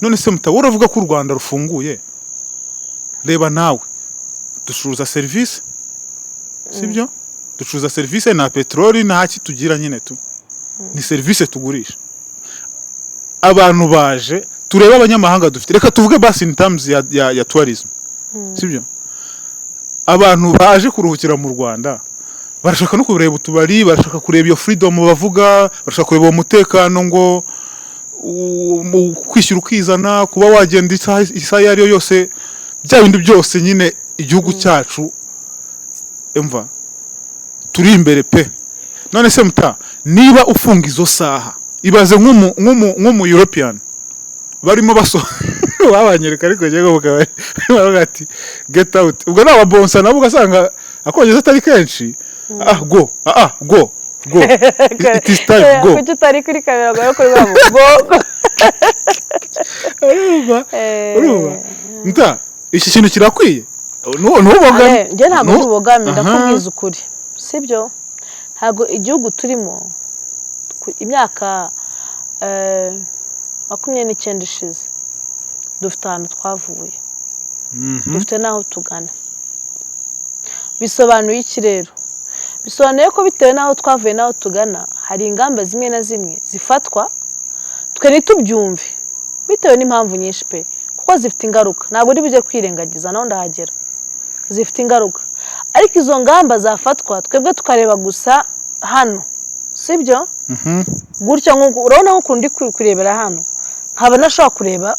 None se muta, uravuga ko u Rwanda rufunguye? Reba nawe, ducuruza serivisi, sibyo? Ducuruza serivisi, nta peteroli, nta ki tugira nyine tu ni serivisi tugurisha. Abantu baje, turebe abanyamahanga dufite. Reka tuvuge basi in terms ya tourism, sibyo? Abantu baje kuruhukira mu Rwanda barashaka no kureba utubari, barashaka kureba iyo freedom bavuga, barashaka kureba uwo mutekano ngo mu kwishyura ukizana, kuba wagenda isaha iyo ari yo yose, bya bindi byose nyine. Igihugu cyacu, emva turi imbere pe. None se muta, niba ufunga izo saha, ibaze nk'umu European barimo baso babanyereka, ariko njyewe mu kabari baravuga ati "Get out." Ubwo ni ababonsa nabo, ugasanga akongereza atari kenshi. "Ah, go, ah, ah, go, go, it is time, go." Kuki utari kuri kamera ngo kuri wabo go? Urumva? Urumva nta iki kintu kirakwiye? Ntubogame. Ale, njye ntabwo ndi bubogame. Ndakubwiza ukuri, sibyo? Ntabwo igihugu turimo imyaka 29 ishize, dufite ahantu twavuye, dufite n'aho tugana. Bisobanuye iki rero? Bisobanuye ko bitewe n'aho twavuye n'aho tugana, hari ingamba zimwe na zimwe zifatwa twe ntitubyumve, bitewe n'impamvu nyinshi pe, kuko zifite ingaruka. Ntabwo uri bujye kwirengagiza, naho ndahagera. Zifite ingaruka, ariko izo ngamba zafatwa twebwe tukareba gusa hano, sibyo? Gutya nk'uko urabona, nk'ukuntu ndi kurebera hano, nkaba nashobora kureba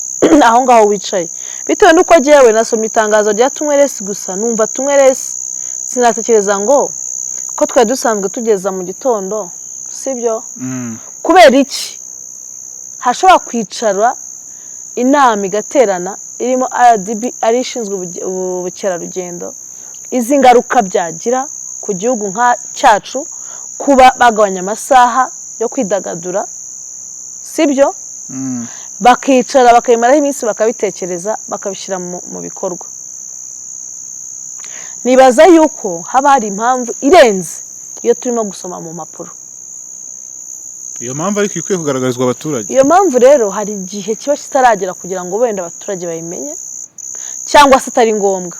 aho ngaho wicaye, bitewe n'uko jyewe nasomye itangazo rya tunywe less gusa, numva tunywe less, sinatekereza ngo ko twari dusanzwe tugeza mu gitondo, sibyo? Kubera iki hashobora kwicara inama igaterana irimo RDB, ari ishinzwe ubukerarugendo, izi ngaruka byagira ku gihugu nka cyacu kuba bagabanya amasaha yo kwidagadura, sibyo? Bakicara bakabimaraho iminsi, bakabitekereza, bakabishyira mu bikorwa. Nibaza yuko haba hari impamvu irenze iyo turimo gusoma mu mpapuro. Iyo mpamvu ariko ikwiye kugaragarizwa abaturage. Iyo mpamvu rero hari igihe kiba kitaragera kugira ngo wenda abaturage bayimenye, cyangwa se atari ngombwa.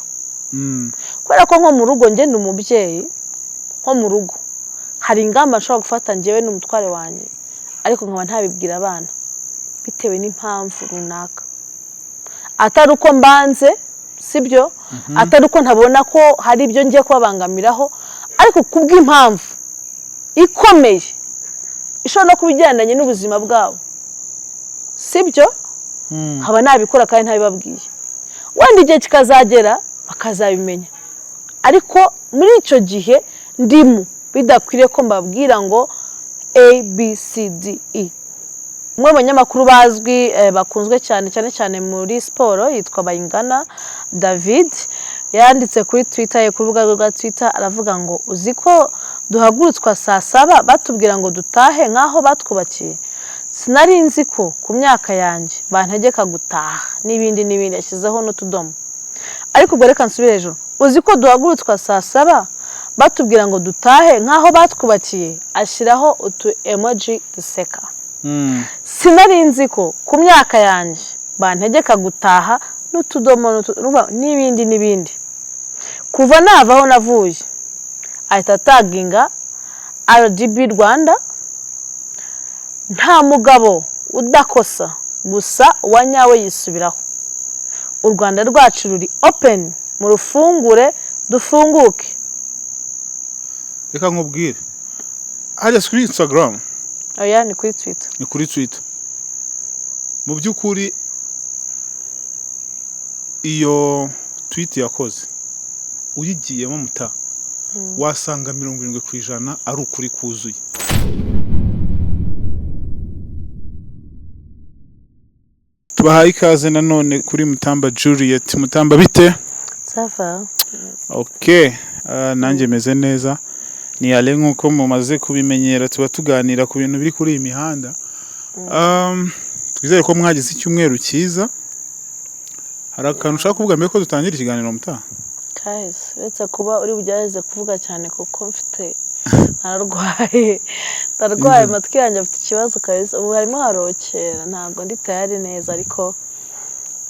Kubera ko nko mu rugo, njye ni umubyeyi, nko mu rugo hari ingamba nshobora gufata njyewe n'umutware wanjye, ariko nkaba ntabibwira abana bitewe n'impamvu runaka, atari uko mbanze, sibyo? Atari uko ntabona ko hari ibyo ngiye kubabangamiraho, ariko kubw'impamvu ikomeye ishobora no kuba igendanye n'ubuzima bwabo, sibyo? Nkaba nabikora kandi ntabibabwiye, wenda igihe kikazagera bakazabimenya, ariko muri icyo gihe ndimo bidakwiriye ko mbabwira ngo A B C D E. Umwe mu banyamakuru bazwi, bakunzwe cyane cyane cyane muri siporo, yitwa Bayingana David, yanditse kuri Twitter ye, ku rubuga rwe rwa Twitter, aravuga ngo: "Uzi ko duhagurutswa saa 7 batubwira ngo dutahe nk'aho batwubakiye? Sinari nzi ko ku myaka yanjye bantegeka gutaha," n'ibindi n'ibindi, yashyizeho n'utudomo. Ariko ubwo reka nsubire hejuru. "Uzi ko duhagurutswa saa 7 batubwira ngo dutahe nk'aho batwubakiye?" Ashyiraho utu emoji duseka. "Sinari nzi ko ku myaka yanjye bantegeka gutaha," n'utudomo n'ibindi n'ibindi. "Kuva nava aho navuye." Ahita ataginga RDB Rwanda. "Nta mugabo udakosa, gusa uwa nyawe yisubiraho. U Rwanda rwacu ruri open, mu rufungure dufunguke." Reka nkubwire, hariya si kuri Instagram? Oya, ni kuri Twitter. Ni kuri Twitter. Mu by'ukuri iyo tweet yakoze, uyigiyemo muta, wasanga 70% ari ukuri kuzuye. Tubahaye ikaze nanone kuri Mutamba Juliet. Mutamba, bite? Ça va. Ok, nanjye meze neza. Ni ale nk'uko mumaze kubimenyera, tuba tuganira ku bintu biri kuri iyi mihanda. Twizere ko mwagize icyumweru cyiza. Hari akantu ushaka kuvuga mbere ko dutangira ikiganiro, mutaha? Kahise, uretse kuba uri bugerageze kuvuga cyane kuko mfite Nararwaye, ndarwaye, amatwi yanjye afite ikibazo kabisa. Ubu harimo harokera, ntabwo ndi tayari neza, ariko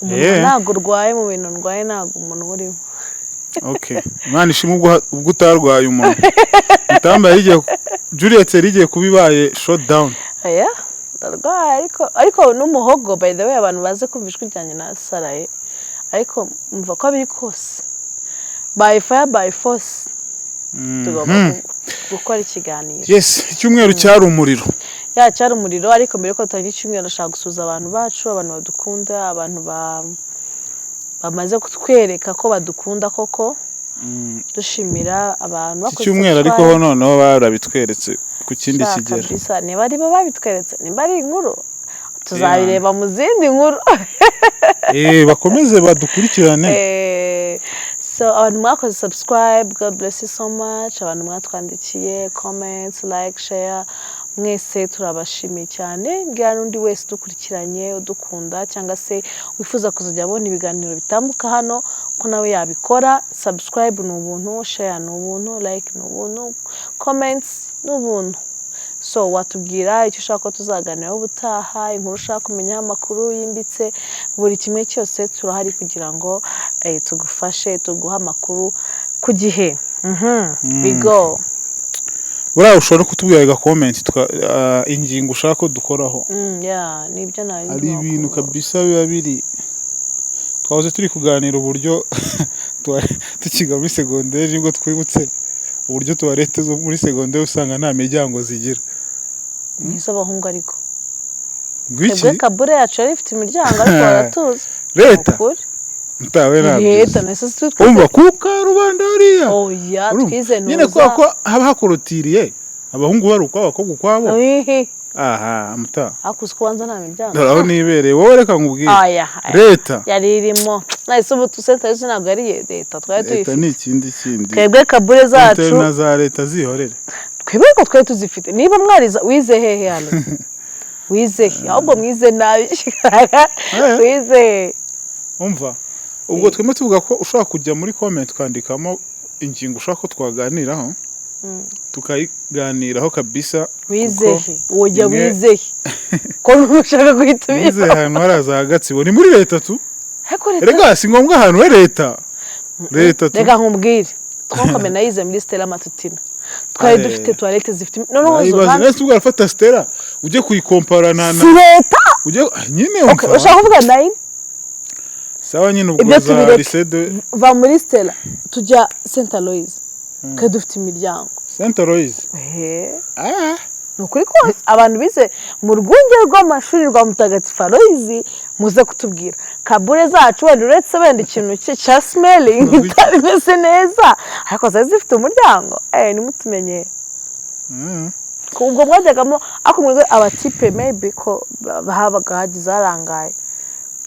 umuntu ntabwo urwaye mu bintu ndwaye, ntabwo umuntu uba urimo. Okay, Imana ishimwe ubwo utarwaye umuntu mutamba. Yari igiye, Juliet yari igiye kuba ibaye shut down. Oya, ndarwaye, ariko n'umuhogo. By the way, abantu baze kumva ijwi ryanjye nasaraye, ariko mva ko biri kose, by fire by force tugomba gukora ikiganiro. Yes, icyumweru cyari umuriro. Ya, cyari umuriro, ariko mbere yuko dutangira icyumweru, ndashaka gusuhuza abantu bacu, abantu badukunda, abantu bamaze kutwereka ko badukunda koko. Dushimira abantu Iki bakoze cyumweru ariko subscribe. ho noneho barabitweretse ku kindi Shaka kigero. Kabisa, niba ari bo babitweretse, niba ari inkuru, tuzabireba mu zindi nkuru. Bakomeze badukurikirane. So abantu mwakoze subscribe, God bless you so much. Abantu mwatwandikiye comments, like, share, mwese turabashimiye cyane. Mbwira n'undi wese udukurikiranye, udukunda, cyangwa se wifuza kuzajya abona ibiganiro bitambuka hano, ko nawe yabikora. Subscribe ni ubuntu, share ni ubuntu, like ni ubuntu, comments ni ubuntu. So watubwira icyo ushaka ko tuzaganiraho ubutaha, inkuru ushaka kumenyaho amakuru yimbitse, buri kimwe cyose turahari kugira ngo tugufashe, tuguhe amakuru ku gihe. We go. Buriya ushobora no kutubwira aga comment, ingingo ushaka ko dukoraho. Yeah, nibyo nari Hari ndimo ibintu kuvuga. kabisa biba biri, twahoze turi kuganira uburyo tukiga muri segonderi, nibwo twibutse uburyo toilette zo muri segonderi usanga nta miryango zigira. Ni iz'abahungu ariko. Ngwiki? Twebwe kabure yacu yari ifite imiryango, ariko baratuzi. Leta? Ukuri. Mutawe ntabyo. Leta nahise twize. Umva, ku karubanda hariya. Oya. Urumva? Twize Nyine ntuza. kubera ko haba hakorotiriye, abahungu bari ukwabo, abakobwa ukwabo. Ihi. Aha muta. Hakuze kubanza nta miryango. Dore aho nibereye wowe, reka nkubwire. Aya aya. Leta. Yari irimo, nahise ubu tusenta yose ntabwo yari leta twari Leta tuyifite. ni ikindi kindi. Twebwe kabure zacu. Interna za leta zihorere. Twebwe ariko twari tuzifite. Niba mwariza, wize hehe hano? Wize he? Ahubwo mwize nabi. Wize he? Umva, ubwo twema tuvuga ko ushobora kujya muri comment ukandikamo ingingo ushaka ko twaganiraho, tukayiganiraho kabisa. Wize Kuko he? Wojya wize he ko ushaka guhita Nize ubiba? ahantu hari za Gatsibo, ni muri leta tu. Ariko leta. Erega si ngombwa ahantu he, leta, leta tu. Reka nkubwire, twakome nayize muri Stella Matutina, twari dufite toilette zifite noneho zo Ibaze nese ubwo arafata Stella ujye kuyikompara na Si leta. Ujye nyine Okay, umva. ushaka kuvuga nine. Sawa nyine, ubwo Ibyo za tubireke. lycée de Va muri Stella tujya Saint Aloys, twari dufite imiryango. Saint Aloys? Ehe. Ah. Ni ukuri kose, abantu bize mu rwunge rw'amashuri rwa Mutagatifu Aloyizi, muze kutubwira kabure zacu. Wenda uretse wenda ikintu cya smelling itari imeze neza, ariko zari zifite umuryango. Nimutumenye. Ubwo mwajyagamo, ariko mwebwe abatipe maybe ko habaga hagize harangaye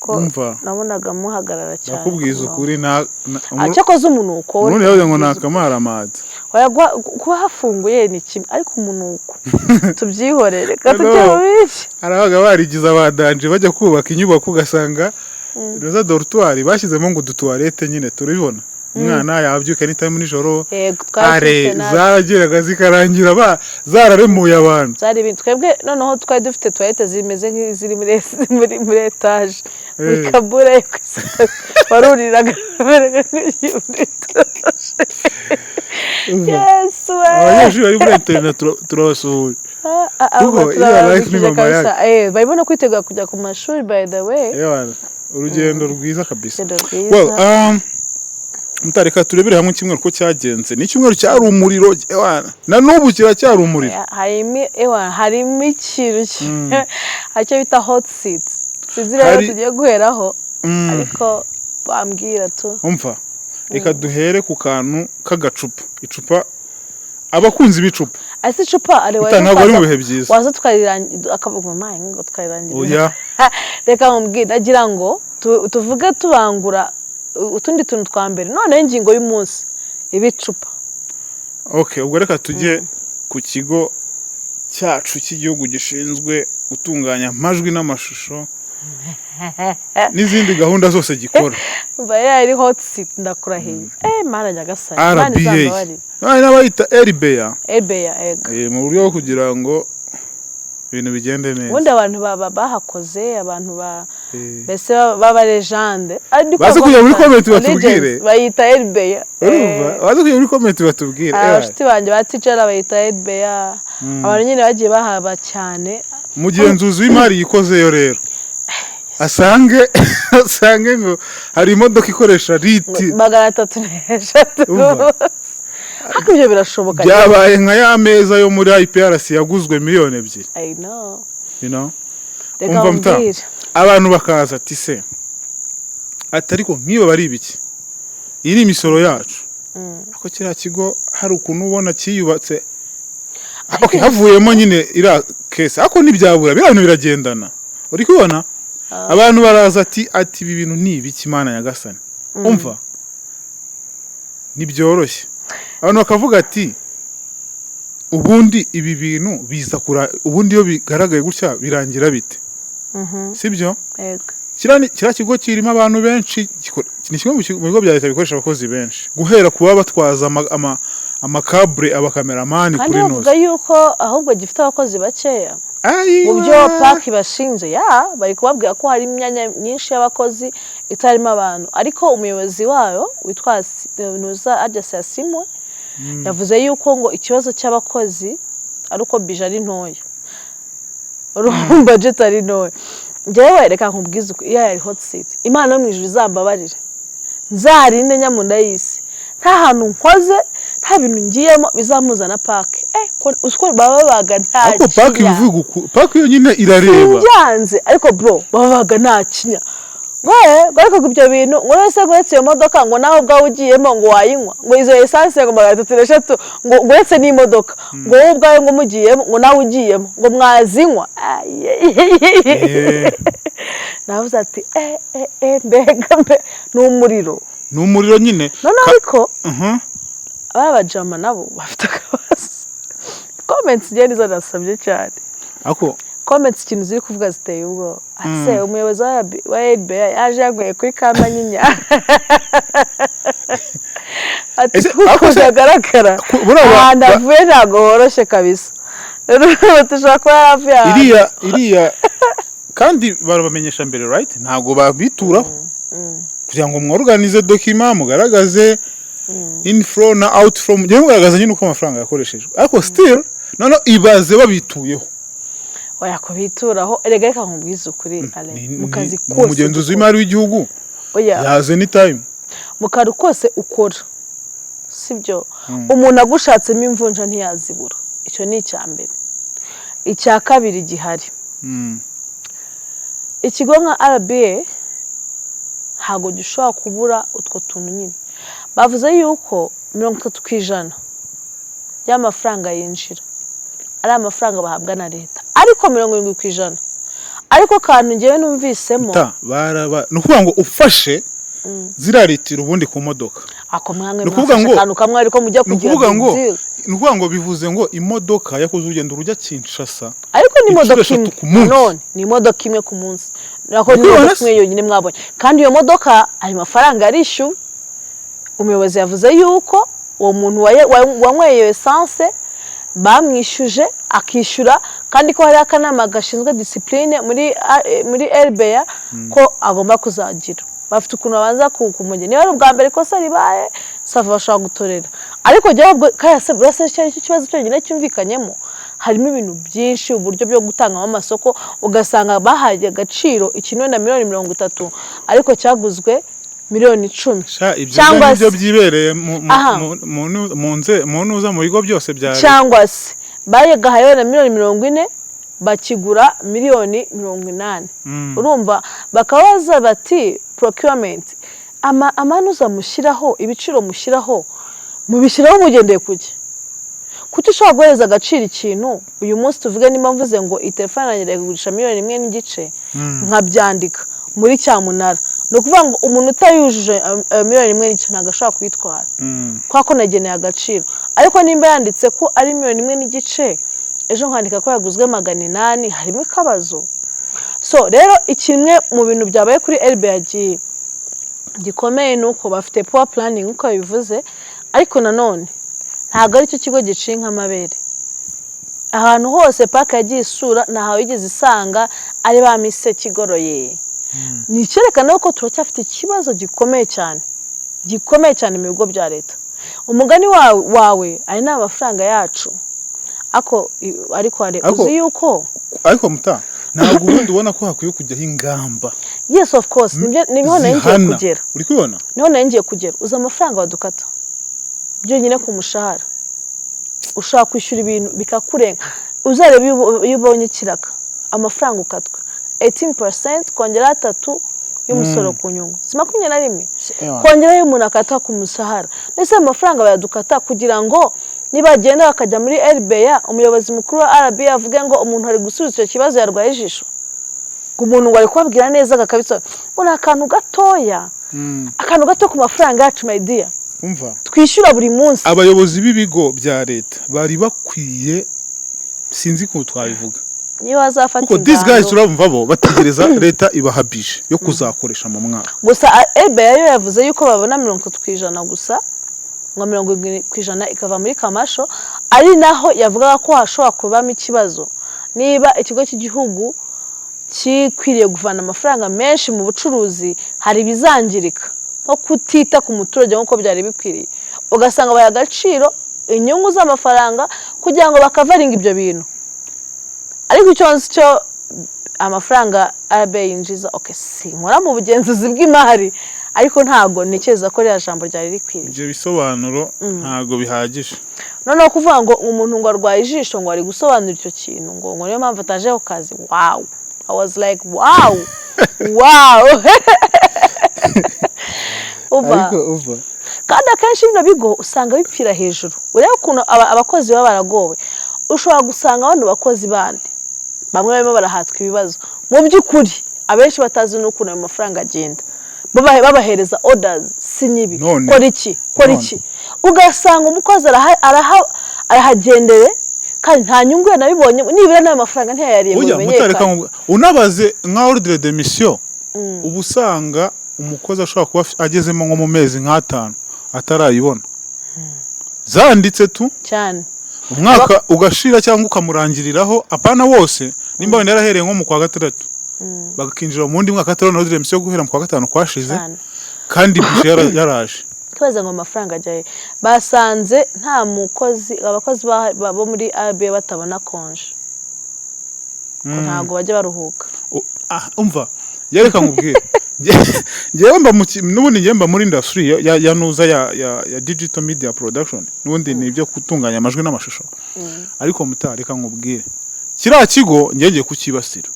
ko Umva. nabonaga muhagarara cyane Ndakubwiza ku murongo. ukuri nta Ah, cyakoze umunuko we. Ubundi yavuze ngo ni akamaramaza. Oya, kuba hafunguye ni kimwe, ariko umunuko tubyihorere, reka tujye No. mu biki. Hari abaga barigize abadanje, bajya kubaka inyubako ugasanga za dortoir bashyizemo ngo udutoilette nyine turabibona, umwana yabyuka n'itamu nijoro. Yego, twari Are dufite natwe. zarageraga zikarangira zararemuye abantu. Byari ibintu. Twebwe noneho twari dufite toilette zimeze nk'iziri muri etaje, muri kabure yo ku isoko, waruriraga nk'ugiye muri etaje. Yesu we! Abanyeshuri bari muri internet turabasuhuje. Ah, ah, ah, Kuko iriya life ni turabarangije mama kabisa. Barimo no kwitegura kujya ku mashuri, by the way. Ewana, urugendo rwiza kabisa. Urugendo rwiza. Well, mutareka turebere hamwe icyumweru ko cyagenze. Ni icyumweru cyari umuriro, ewana, na n'ubu kiracyari umuriro. Harimo, ewa, harimo ikintu icyo bita hot seat, sinzi rero tugiye guheraho, ariko bambwira tu. Umva, reka duhere ku kantu k'agacupa, icupa, abakunzi b'icupa. Ese icupa ari Muta, ntabwo ari mu bihe byiza. Waza tukarirangira, akavuga mayi ngo tukarirangira. Oya. Reka nkubwire, ndagira ngo tuvuge tubangura utundi tuntu twa mbere, noneho ingingo y'umunsi ibicupa. Okay, ubwo reka tujye ku kigo cyacu cy'igihugu gishinzwe gutunganya amajwi n'amashusho. N'izindi gahunda zose gikora. Umva, yari hot seat, ndakurahiye. Mana nyagasani, Imana RBA. izambabarire. Hari n'abayita RBA. RBA, ega. Mu buryo bwo kugira ngo ibintu bigende neza. Ubundi abantu baba bahakoze, abantu ba mbese baba legend. Baze kujya muri comment batubwire. Bayita RBA. Urumva, baze kujya muri comment batubwire. Abashuti banjye ba tijara bayita RBA. Abantu nyine bagiye bahaba cyane. Umugenzuzi w'imari yikozeyo rero asange ngo hari imodoka ikoresha riti 303. Umva. Ariko ibyo birashoboka. Byabaye nka ya meza yo muri IPRC yaguzwe miliyoni 2. I know. You know? Reka Umva muta. mbwire. Abantu bakaza ati: "Se ati ariko nk'iyo bari ibiki? Iyi ni imisoro yacu." Ariko kiriya kigo hari ukuntu ubona cyiyubatse. Okay, havuyemo nyine iriya case, ariko ntibyabura, biriya bintu biragendana. Uri kubona abantu baraza ati: "Ibi bintu ni ibiki, Mana nyagasani?" Umva, ntibyoroshye. Abantu bakavuga ati: "Ubundi ibi bintu biza kura, ubundi iyo bigaragaye gutya birangira bite?" Sibyo? Yego. Kiriya kigo kirimo abantu benshi, ni kimwe mu bigo bya leta bikoresha abakozi benshi, guhera ku baba batwaza amakabure, abakameramani Kandi kuri bavuga noza. yuko ahubwo gifite abakozi bakeya. Ayiwa! Mu byo paki bashinze ya bari kubabwira ko hari imyanya myinshi y'abakozi itarimo abantu, ariko umuyobozi wayo witwa Nuza Agnes Yasimwe yavuze yuko ngo ikibazo cy'abakozi ari uko budget ari ntoya. Urumva, budget ari ntoya. Njyewe reka nkubwize uko iyo yari hot seat, Imana yo mu ijuru izambabarire, nzarinde nyamunda y'isi, nta hantu nkoze, nta bintu ngiyemo bizamuzana pake. Uzi ko baba babaga nta Ariko paki kinya. bivuga uku, paki yonyine irareba. Byanze, ariko bro, babaga nta kinya ngo ngo ariko ngo ibyo bintu ngo wese ngo uretse iyo modoka, ngo nawe ubwawe ugiyemo ngo wayinywa, ngo izo essence ngo 303, ngo uretse n'imodoka, ngo wowe ubwawe ngo mugiyemo, ngo nawe ugiyemo ngo mwazinywa. Navuze ati: "Eh eh eh, mbega mbe ni umuriro." Ni umuriro nyine. Noneho ariko aba bajama nabo bafite akabazo. Comments njye nizo nasabye cyane. Ariko Comments ikintu ziri kuvuga ziteye ubwoba. Ase umuyobozi wa RBA yaje yanyweye kuri Kamanyinya, ati Ese- kuko ariko byagaragara buriya ahantu avuye ntabwo horoshye kabisa. Rero dushobora kuba yaravuye ahantu Iriya kandi barabamenyesha mbere, right? Ntabwo babituraho kugira ngo mworganize document, mugaragaze inflow na outflow, mujye mugaragaza nyine uko amafaranga yakoreshejwe. Ariko still noneho ibaze babituyeho. Oya, kubituraho erega, reka nkubwize ukuri, Ale, mu kazi Ni kose umugenzuzi dukora. w'imari w'igihugu. Oya. Yaze anytime. Mu kazi kose ukora, sibyo, umuntu agushatsemo imvunja ntiyazibura. Icyo ni icya mbere. Icya kabiri gihari, ikigo nka RBA ntabwo gishobora kubura utwo tuntu nyine. Bavuze yuko 30% y'amafaranga yinjira ari amafaranga bahabwa na leta, ariko 70%, ariko akantu ngewe numvisemo Ta baraba, ni ukuvuga ngo ufashe ziriya litiro ubundi ku modoka, ako mwamwe Ni ukuvuga mwafashe ngo- akantu kamwe, ariko mujya ni kugira ukuvuga ngo big deal. Ni ukuvuga ngo bivuze ngo imodoka yakoze urugendo rujya Kinshasa Ariko ni imodoka inshuro imwe. 3 ku munsi. None ni imodoka imwe ku munsi, nako ni Ukubibona imodoka se? imwe yonyine mwabonye, kandi iyo modoka ayo mafaranga yarishyuwe. Umuyobozi yavuze yuko uwo muntu wanyweye iyo essence bamwishyuje, akishyura, kandi ko hari akanama gashinzwe discipline muri RBA, ko agomba kuzagira, bafite ukuntu babanza kumugena. Niba ari ubwa mbere ikosa ribaye, ça va, bashobora gutorera. Ariko jyewe ubwo kariya se burasa cyari cyo kibazo cyonyine cyumvikanyemo. Harimo ibintu byinshi, uburyo bwo gutangamo amasoko, ugasanga bahaye agaciro ikintu wenda miliyoni 30, ariko cyaguzwe miliyoni 10. Sha, ibyo Cyangwa nibyo se- byibereye Aha. mu ntuza, mu bigo byose bya leta. Cyangwa se bayigahaye wenda miliyoni 40, bakigura miliyoni 80. Urumva, bakabaza bati: "Procurement, amanuza mushyiraho, ibiciro mushyiraho, mubishyiraho mugendeye kuki? Kuki ushobora guhereza agaciro ikintu uyu munsi?" Tuvuge nimba mvuze ngo iyi telefone yanjye kugurisha miliyoni 1.5, nkabyandika muri cyamunara, ni ukuvuga ngo umuntu utayujuje ayo miliyoni 1.5 ntabwo ashobora kuyitwara, kubera ko nageneye agaciro. Ariko nimba yanditse ko ari miliyoni 1.5, ejo nkandika ko yaguzwe 800, harimo akabazo. So rero kimwe mu bintu byabaye kuri RBA gikomeye ni uko bafite poor planning, nk'uko bivuze, ariko nanone ntabwo aricyo kigo giciye nk'amabere. Ahantu hose PAC yagiye isura, ntaho yigeze isanga ari ba miseke igoroye. Ni icyerekana ko turacyafite ikibazo gikomeye cyane, gikomeye cyane mu bigo bya leta. Umugani wawe, aya ni amafaranga yacu, ariko hari uzi yuko Ariko muta, ntabwo ubundi ubona ko hakwiye kujyaho ingamba Yes, of course, nibyo, niho nari ngiye zihana? kugera. Uri kubibona? Niho nari ngiye kugera. Uzi amafaranga badukata byonyine ku mushahara? Ushobora kwishyura ibintu bikakurenga. Uzareba iyo ubonye ikiraka, amafaranga ukatwa 18%, kongeraho 3 y'umusoro ku nyungu, si 21, kongeraho umuntu akata ku mushahara. Ndetse ayo mafaranga bayadukata kugira ngo nibagenda bakajya muri RBA, umuyobozi mukuru wa RBA avuge ngo umuntu ari gusubiza icyo kibazo, yarwaye ijisho, ngo umuntu ngo ari kubabwira neza, akabisoma ngo ni akantu gatoya, akantu gato ku mafaranga yacu, my dear, Umva, twishyura buri munsi. Abayobozi b'ibigo bya leta bari bakwiye, sinzi ukuntu twabivuga, Niyo bazafata kuko these guys, ingando. Turabumva bo bategereza leta ibaha budget yo kuzakoresha mu mwaka. Gusa RBA yo yavuze yuko babona 30% gusa, ngo 70% ikava muri commercial, ari naho yavugaga ko hashobora kubamo ikibazo. Niba ikigo cy'igihugu kikwiriye kuvana amafaranga menshi mu bucuruzi, hari ibizangirika nko kutita ku muturage nk'uko byari bikwiriye, ugasanga baha agaciro inyungu z'amafaranga kugira ngo bakavaringe ibyo bintu. Ariko icyo nzi cyo, amafaranga RBA yinjiza, okay, sinkora mu bugenzuzi bw'imari, ariko ntabwo ntekereza ko ririya jambo ryari rikwiriye. Ibyo bisobanuro ntabwo bihagije. Noneho kuvuga ngo umuntu ngo arwaye ijisho, ngo ari gusobanura icyo kintu, ngo niyo mpamvu ataje ku kazi, wow, I was like, Wow." Uva. Ariko uva. Kandi akenshi bino bigo usanga bipfira hejuru. Urebe ukuntu abakozi baba baragowe. Ushobora gusanga bano bakozi bandi bamwe barimo barahatwa ibibazo, mu by'ukuri abenshi batazi n'ukuntu ayo mafaranga agenda. Babahereza orders, sinya ibi, kora iki, kora iki, ugasanga umukozi arahagendere kandi nta nyungu yanabibonye, nibura n'ayo mafaranga ntiyayariye ngo Ujya mutareka bimenyekane. Unabaze nka ordre de mission, uba usanga umukozi ashobora kuba agezemo nko mu mezi nk'atanu atarayibona zanditse tu. Cyane. Umwaka ugashira cyangwa ukamurangiriraho, apana wose. Nimba wenda yarahereye nko mu kwa gatandatu, bagakinjira mu wundi mwaka atarabona ordre de mission guhera mu kwa gatanu kwashize, kandi budget yaraje. Kibaza ngo amafaranga ajya he? Basanze nta mukozi, abakozi bo muri RBA batabona congé, ko ntabwo bajya baruhuka. Umva, yereka nkubwire. Njyewe mba n'ubundi njyewe mba muri industry ya nuza ya digital media production, n'ubundi ni ibyo gutunganya amajwi n'amashusho. Ariko mutareka nkubwire, kiriya kigo njye ngiye kukibasira.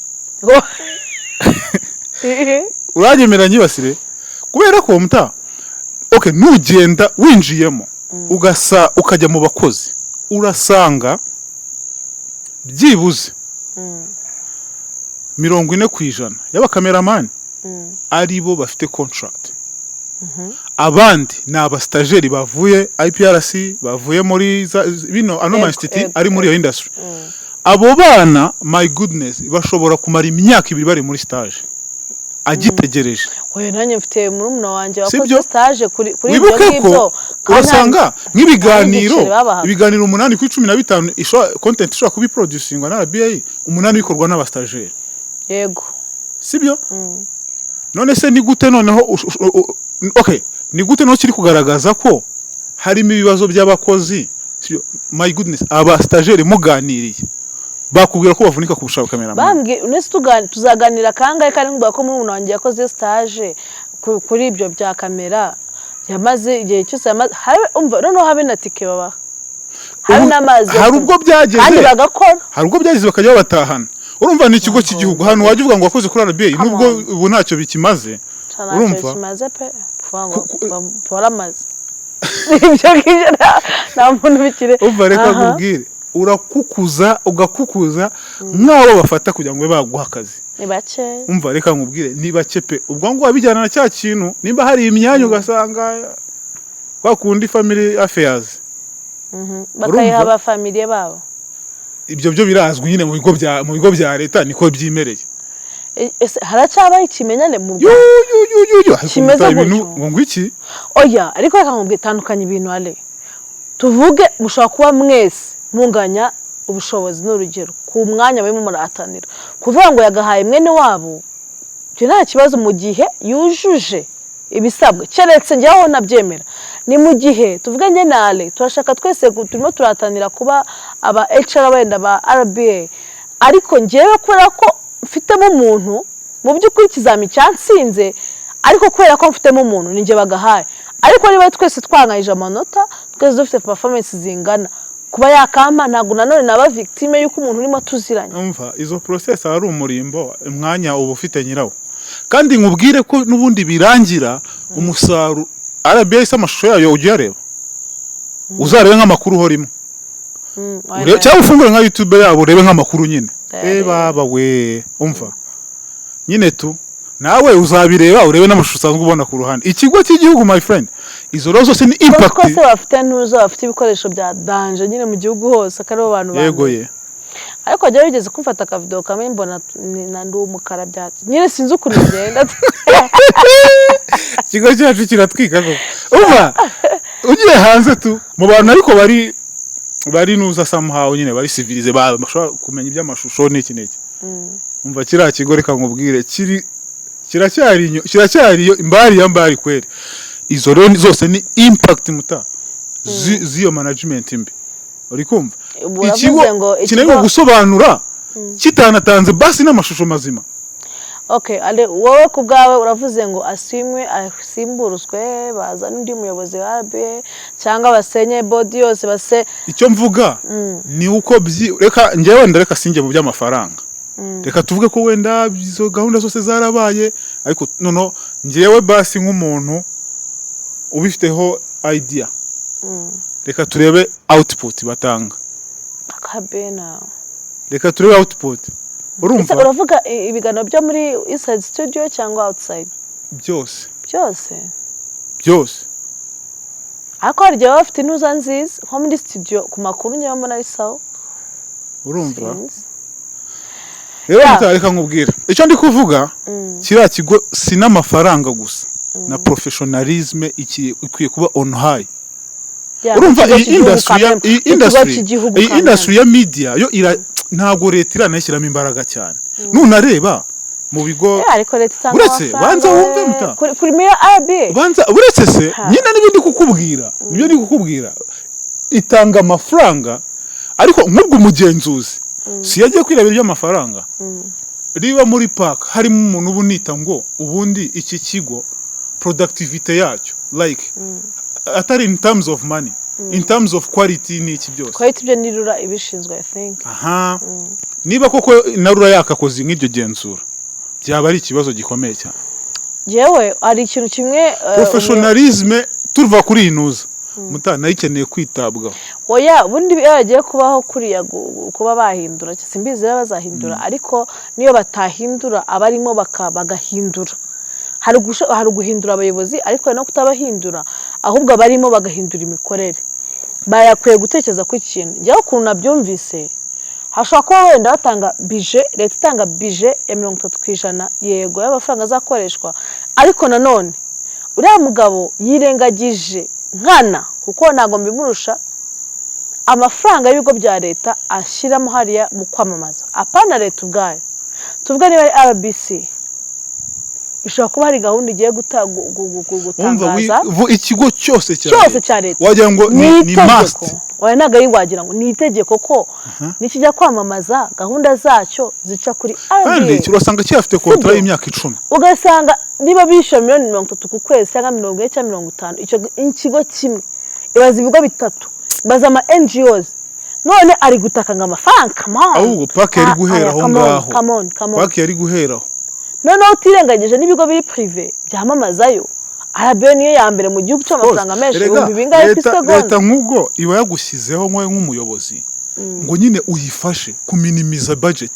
Uranyemera nyibasire? Kubera ko muta, okay, nugenda winjiyemo ugasa ukajya mu bakozi, urasanga byibuze 40% y'abakameramani ari bo bafite contract, abandi ni abasitageri bavuye IPRC, bavuye muri bino ano ma institut ari muri iyo industry. Abo bana, my goodness, bashobora kumara imyaka 2 bari muri stage agitegereje. Oya, nanjye mfite murumuna wanjye Sibyo? wakoze stage kuri ibyo Wibuke ko ngibyo, kandi urasanga nk'ibiganiro, n'igiceri babahaga. Ibiganiro 8 kuri 15 content ishobora kuba iproducingwa na RBA, 8 bikorwa n'abastageri. Sibyo? None se ni gute noneho okay, ni gute noneho kiri kugaragaza ko harimo ibibazo by'abakozi? Sibyo? My goodness, aba stagiaire muganiriye bakubwira ko bavunika kurusha cameraman. Bambwiye unese tuzaganira kangahe kandi nkubwira ko murumuna wanjye yakoze stage kuri ibyo bya kamera, yamaze igihe cyose yamaze umva, noneho habe na tike babaha, habe n'amazi yo Hari kunywa. ubwo byageze Kandi bagakora. Hari ubwo byageze bakajya babatahana. Urumva, ni ikigo cy'igihugu, ahantu wajya uvuga ngo wakoze kuri RBA, Come nubwo on. ubu ntacyo bikimaze. Ntacyo Urumva? kimaze pe, kuvuga ngo waramaze ibyo ngibyo, nta muntu bikire. Umva, reka nkubwire, urakukuza ugakukuza nk'abo bafata kugira ngo babe baguha akazi. Ni bake. Umva, reka nkubwire, ni bake pe. Ubwo ngo wabijyana na cya kintu, nimba hari imyanya, ugasanga kwa kundi family affairs. Bakayiha Urumva? abafamiliye babo. Ibyo byo birazwi nyine mu bigo bya leta, niko byimereye. Ese haracyabaho ikimenyane mu Yu, Rwanda? Yu, yu, yu, yu. Ariko Kimeze muta ibintu gutyo. ngo ngwiki? Oya, ariko reka nkubwire, tandukanya ibintu. Ale, tuvuge mushobora kuba mwese munganya ubushobozi, ni urugero, ku mwanya murimo murahatanira, kuvuga ngo yagahaye mwene wabo, ibyo nta kibazo mu gihe yujuje ibisabwa. Keretse njyewe nabyemera ni mu gihe tuvuge njye na Ale turashaka twese, turimo turahatanira kuba aba HR wenda ba RBA, ariko njyewe kubera ko mfitemo umuntu, mu by'ukuri ikizami cyansinze, ariko kubera ko mfitemo umuntu ni njye bagahaye. Ariko niba twese twanganyije amanota, twese dufite performance zingana, kuba yakampa ntabwo nanone naba victime y'uko umuntu urimo tuziranye. Umva, izo process ari umurimbo, umwanya uba ufite nyirawo. Kandi nkubwire ko n'ubundi birangira umusaruro. RBA se amashusho yayo ujya uyareba? Uzarebe nk'amakuru uhorimo. Cyangwa ufungure nka YouTube yabo urebe nk'amakuru nyine. Ndayareba. Eh baba we, umva nyine tu, nawe uzabireba, urebe n'amashusho usanzwe ubona ku ruhande. Ikigo cy'igihugu, my friend, izo rero zose ni impact. Twese bafite ntuzo, bafite ibikoresho bya danger nyine mu gihugu hose, akaribo bantu ba Yego mbere. ye. Ariko jya bigeze kumfata akavidewo kamwe mbona na ndi umukara bya nyine, sinzi ukuntu bigenda. Ikigo cyacu kiratwika koko. Umva, ugiye hanze tu mu bantu, ariko bari nuza somehow nyine bari civilisé, bashobora kumenya iby'amashusho n'iki n'iki. Umva, kiriya kigo, reka nkubwire, kiri kiracyari kiracyari iyo imbari ya mbari kweri. Izo rero zose ni impact muta z'iyo management mbi, uri kumva? Uravuze Ikigo ngo kinanirwa gusobanura kitanatanze basi n'amashusho mazima. Okay, ale, wowe ku bwawe uravuze ngo asimwe, asimburuzwe, bazane undi muyobozi wa RBA cyangwa basenye board yose base? Icyo mvuga ni uko reka njyewe wenda, reka sinjye mu by'amafaranga, reka tuvuge ko wenda izo gahunda zose zarabaye, ariko noneho njyewe basi nk'umuntu ubifiteho idea, reka turebe output batanga. Akabena. Reka turebe output. Ese Urumva? uravuga ibiganiro byo muri inside studio cyangwa outside? Byose. Byose? Byose. Ariko hari igihe baba bafite intuza nziza nko muri studio, ku makuru njyewe mbona ari sawa. Urumva? Sinzi. Rero reka nkubwire icyo ndi kuvuga. Kiriya kigo si n'amafaranga gusa, na professionalisme ikwiye kuba on high. Ya, Urumva, ikigo iyi cy'igihugu industry ya quand même. iyi Ikigo industry, cy'igihugu iyi quand même. industry ya media yo ira, ntabwo leta iranayishyiramo imbaraga cyane nunareba mu bigo. Ariko leta itanga Uretse, amafaranga banza wumve, we. muta. Kuri muri RBA. Banza uretse se. Ha. Nyine nibyo ndi kukubwira, nibyo ndi kukubwira. Itanga amafaranga, ariko nk'ubwo umugenzuzi si yagiye kwirebera iby'amafaranga? Riba muri PAC harimo umuntu uba unita ngo ubundi iki kigo productivity yacyo, like atari in terms of money, in terms of quality n'iki byose. Quality ibyo ni RURA ibishinzwe, I think. Aha, niba koko na RURA yakakoze nk'iryo genzura, byaba ari ikibazo gikomeye cyane. Yewe, hari ikintu kimwe Professionalisme, tuva kuri iyi ntuza muta, nayo ikeneye kwitabwaho. Oya, ubundi iyo bagiye kubaho kuriya kuba bahindura, simbizi niba bazahindura, ariko niyo batahindura abarimo bagahindura, hari guhindura abayobozi, ariko hari no kutabahindura, ahubwo abarimo bagahindura imikorere. Bayakwiye gutekereza ku ikintu. Njyewe ukuntu nabyumvise, hashobora kuba wenda batanga budget, leta itanga budget ya 30%, yego, y'amafaranga azakoreshwa, ariko nanone uriya mugabo yirengagije nkana, kuko ntabwo mbimurusha, amafaranga y'ibigo bya leta ashyiramo hariya mu kwamamaza, apana leta ubwayo. Tuvuge niba ari RBC, ishobora kuba hari gahunda igiye Wumva gutangaza. Ikigo cyose cya Cyose leta. cya leta. Wagira ngo ni itegeko. must. Oya, ntabwo ari wagira ngo ni itegeko ko nikijya kwamamaza gahunda zacyo zica kuri Kandi RBA. urasanga kiyafite contrat Sibyo? y'imyaka 10. Ugasanga niba bishyura miliyoni 30 ku kwezi cyangwa 40 cyangwa 50, icyo ikigo kimwe, ibaza ibigo bitatu, ibaza ama NGOs, none ari gutaka ngo amafaranga, come on. Ahubwo PAC yari guhera aho Come on, ngaho. come on, come on. PAC yari guheraho. Noneho utirengagije n'ibigo biri privé byamamazayo, RBA niyo ya mbere mu gihugu cy'amafaranga menshi. Erega, Ibihumbi bingahe ku isegonda? Leta nk'ubwo iba yagushyizeho nkowe nk'umuyobozi ngo nyine uyifashe kuminimiza budget,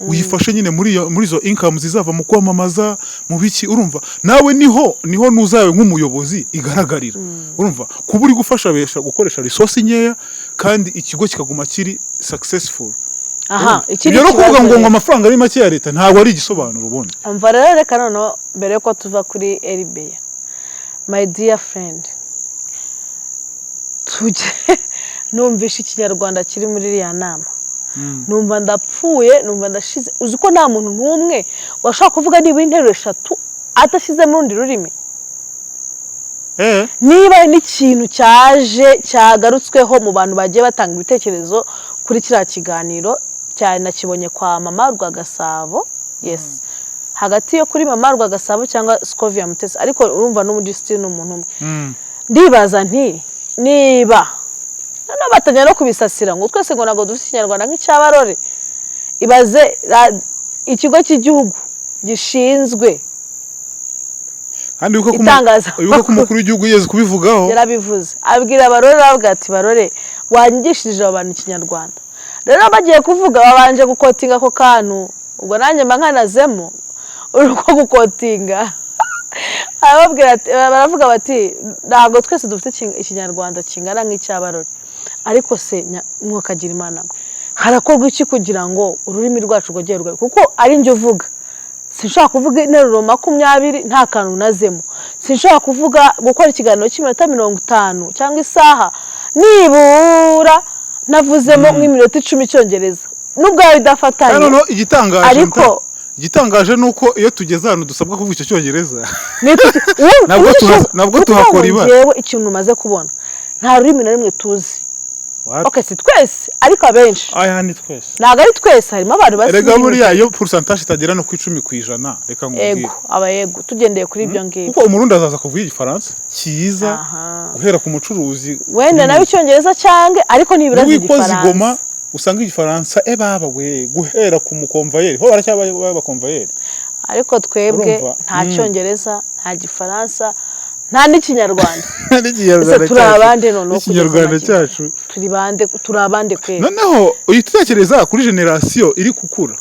uyifashe nyine muri izo income zizava mu kwamamaza, mu biki. Urumva nawe niho nuzawe nk'umuyobozi igaragarira. Urumva, kuba uri gufasha besha gukoresha resource nkeya kandi ikigo kikaguma kiri successful. Aha, ikindi Ibyo no kuvuga kibazo ngo rero. ngo amafaranga ari make ya leta ntabwo ari igisobanuro ubundi. Umva rero, reka noneho mbere yuko tuva kuri RBA, my dear friend, tujye numvisha Ikinyarwanda kiri muri iriya nama, numva ndapfuye, numva ndashize. Uzi ko nta muntu n'umwe washobora kuvuga nibura interuro eshatu adashyizemo urundi rurimi? Niba hari n'ikintu cyaje cyagarutsweho mu bantu bagiye batanga ibitekerezo kuri kiriya kiganiro cyane, nakibonye kwa Mama Rwagasabo, yes, hagati yo kuri Mama Rwagasabo cyangwa Scovia Mutesi, ariko urumva n'ubundi still ni umuntu umwe. Ndibaza nti niba noneho batangira no kubisasira ngo twese ngo ntabwo dufite Ikinyarwanda nk'icy'Abarore. Ibaze ikigo cy'igihugu gishinzwe Kandi wibuke ko itangazamakuru. Wibuke ko umukuru w'igihugu yigeze kubivugaho. Yarabivuze, abwira Abarore, aravuga ati: "Barore, wanyigishirije abo bantu Ikinyarwanda." Rero bagiye kuvuga babanje guquotinga ako kantu, ubwo nanjye mba nkanazemo uko guquotinga. Arababwira ati, baravuga bati: "Ntabwo twese dufite Ikinyarwanda kingana nk'icy'Abarore." Ariko se mwakagira Imana mwe, harakorwa iki kugira ngo ururimi rwacu rwongere rugaruke? Kuko ari njye uvuga, sinshobora kuvuga interuro 20 nta kantu unazemo. Sinshobora kuvuga, gukora ikiganiro cy'iminota 50 cyangwa isaha, nibura navuzemo nk'iminota 10 Icyongereza, nubwo yaba idafatanye. Kandi noneho igitangaje, Ariko igitangaje ni uko iyo tugeze ahantu dusabwa kuvuga icyo Cyongereza, nabwo Kuko tuhakora ibara. Njyewe ikintu umaze kubona, nta rurimi na rumwe tuzi. Wapi? Okay, si twese, ariko abenshi. Aya ni twese. Ntabwo ari twese, harimo abantu bazi Erega indimi. buriya iyo pourcentage itagera no ku 10%, reka nkubwire. Ego, aba yego, tugendeye kuri ibyo ngibyo. Kuko Umurundi azaza kuvuga Igifaransa cyiza, guhera ku mucuruzi. Wenda nawe Icyongereza cyange, ariko nibura azi Niwikoza i Goma, Igifaransa. usanga Igifaransa, e baba we, guhera ku mukomvayeri ho baracyabaye abakomvayeri. Ariko twebwe Urumva? nta Cyongereza, nta Gifaransa, nta n'Ikinyarwanda. N'Ikinyarwanda Ese turi cyacu. abande noneho kugeza N'ikinyarwanda magingo? cyacu. Turi bande? Turi abande kweri? Noneho uhita utekereza kuri génération iri gukura,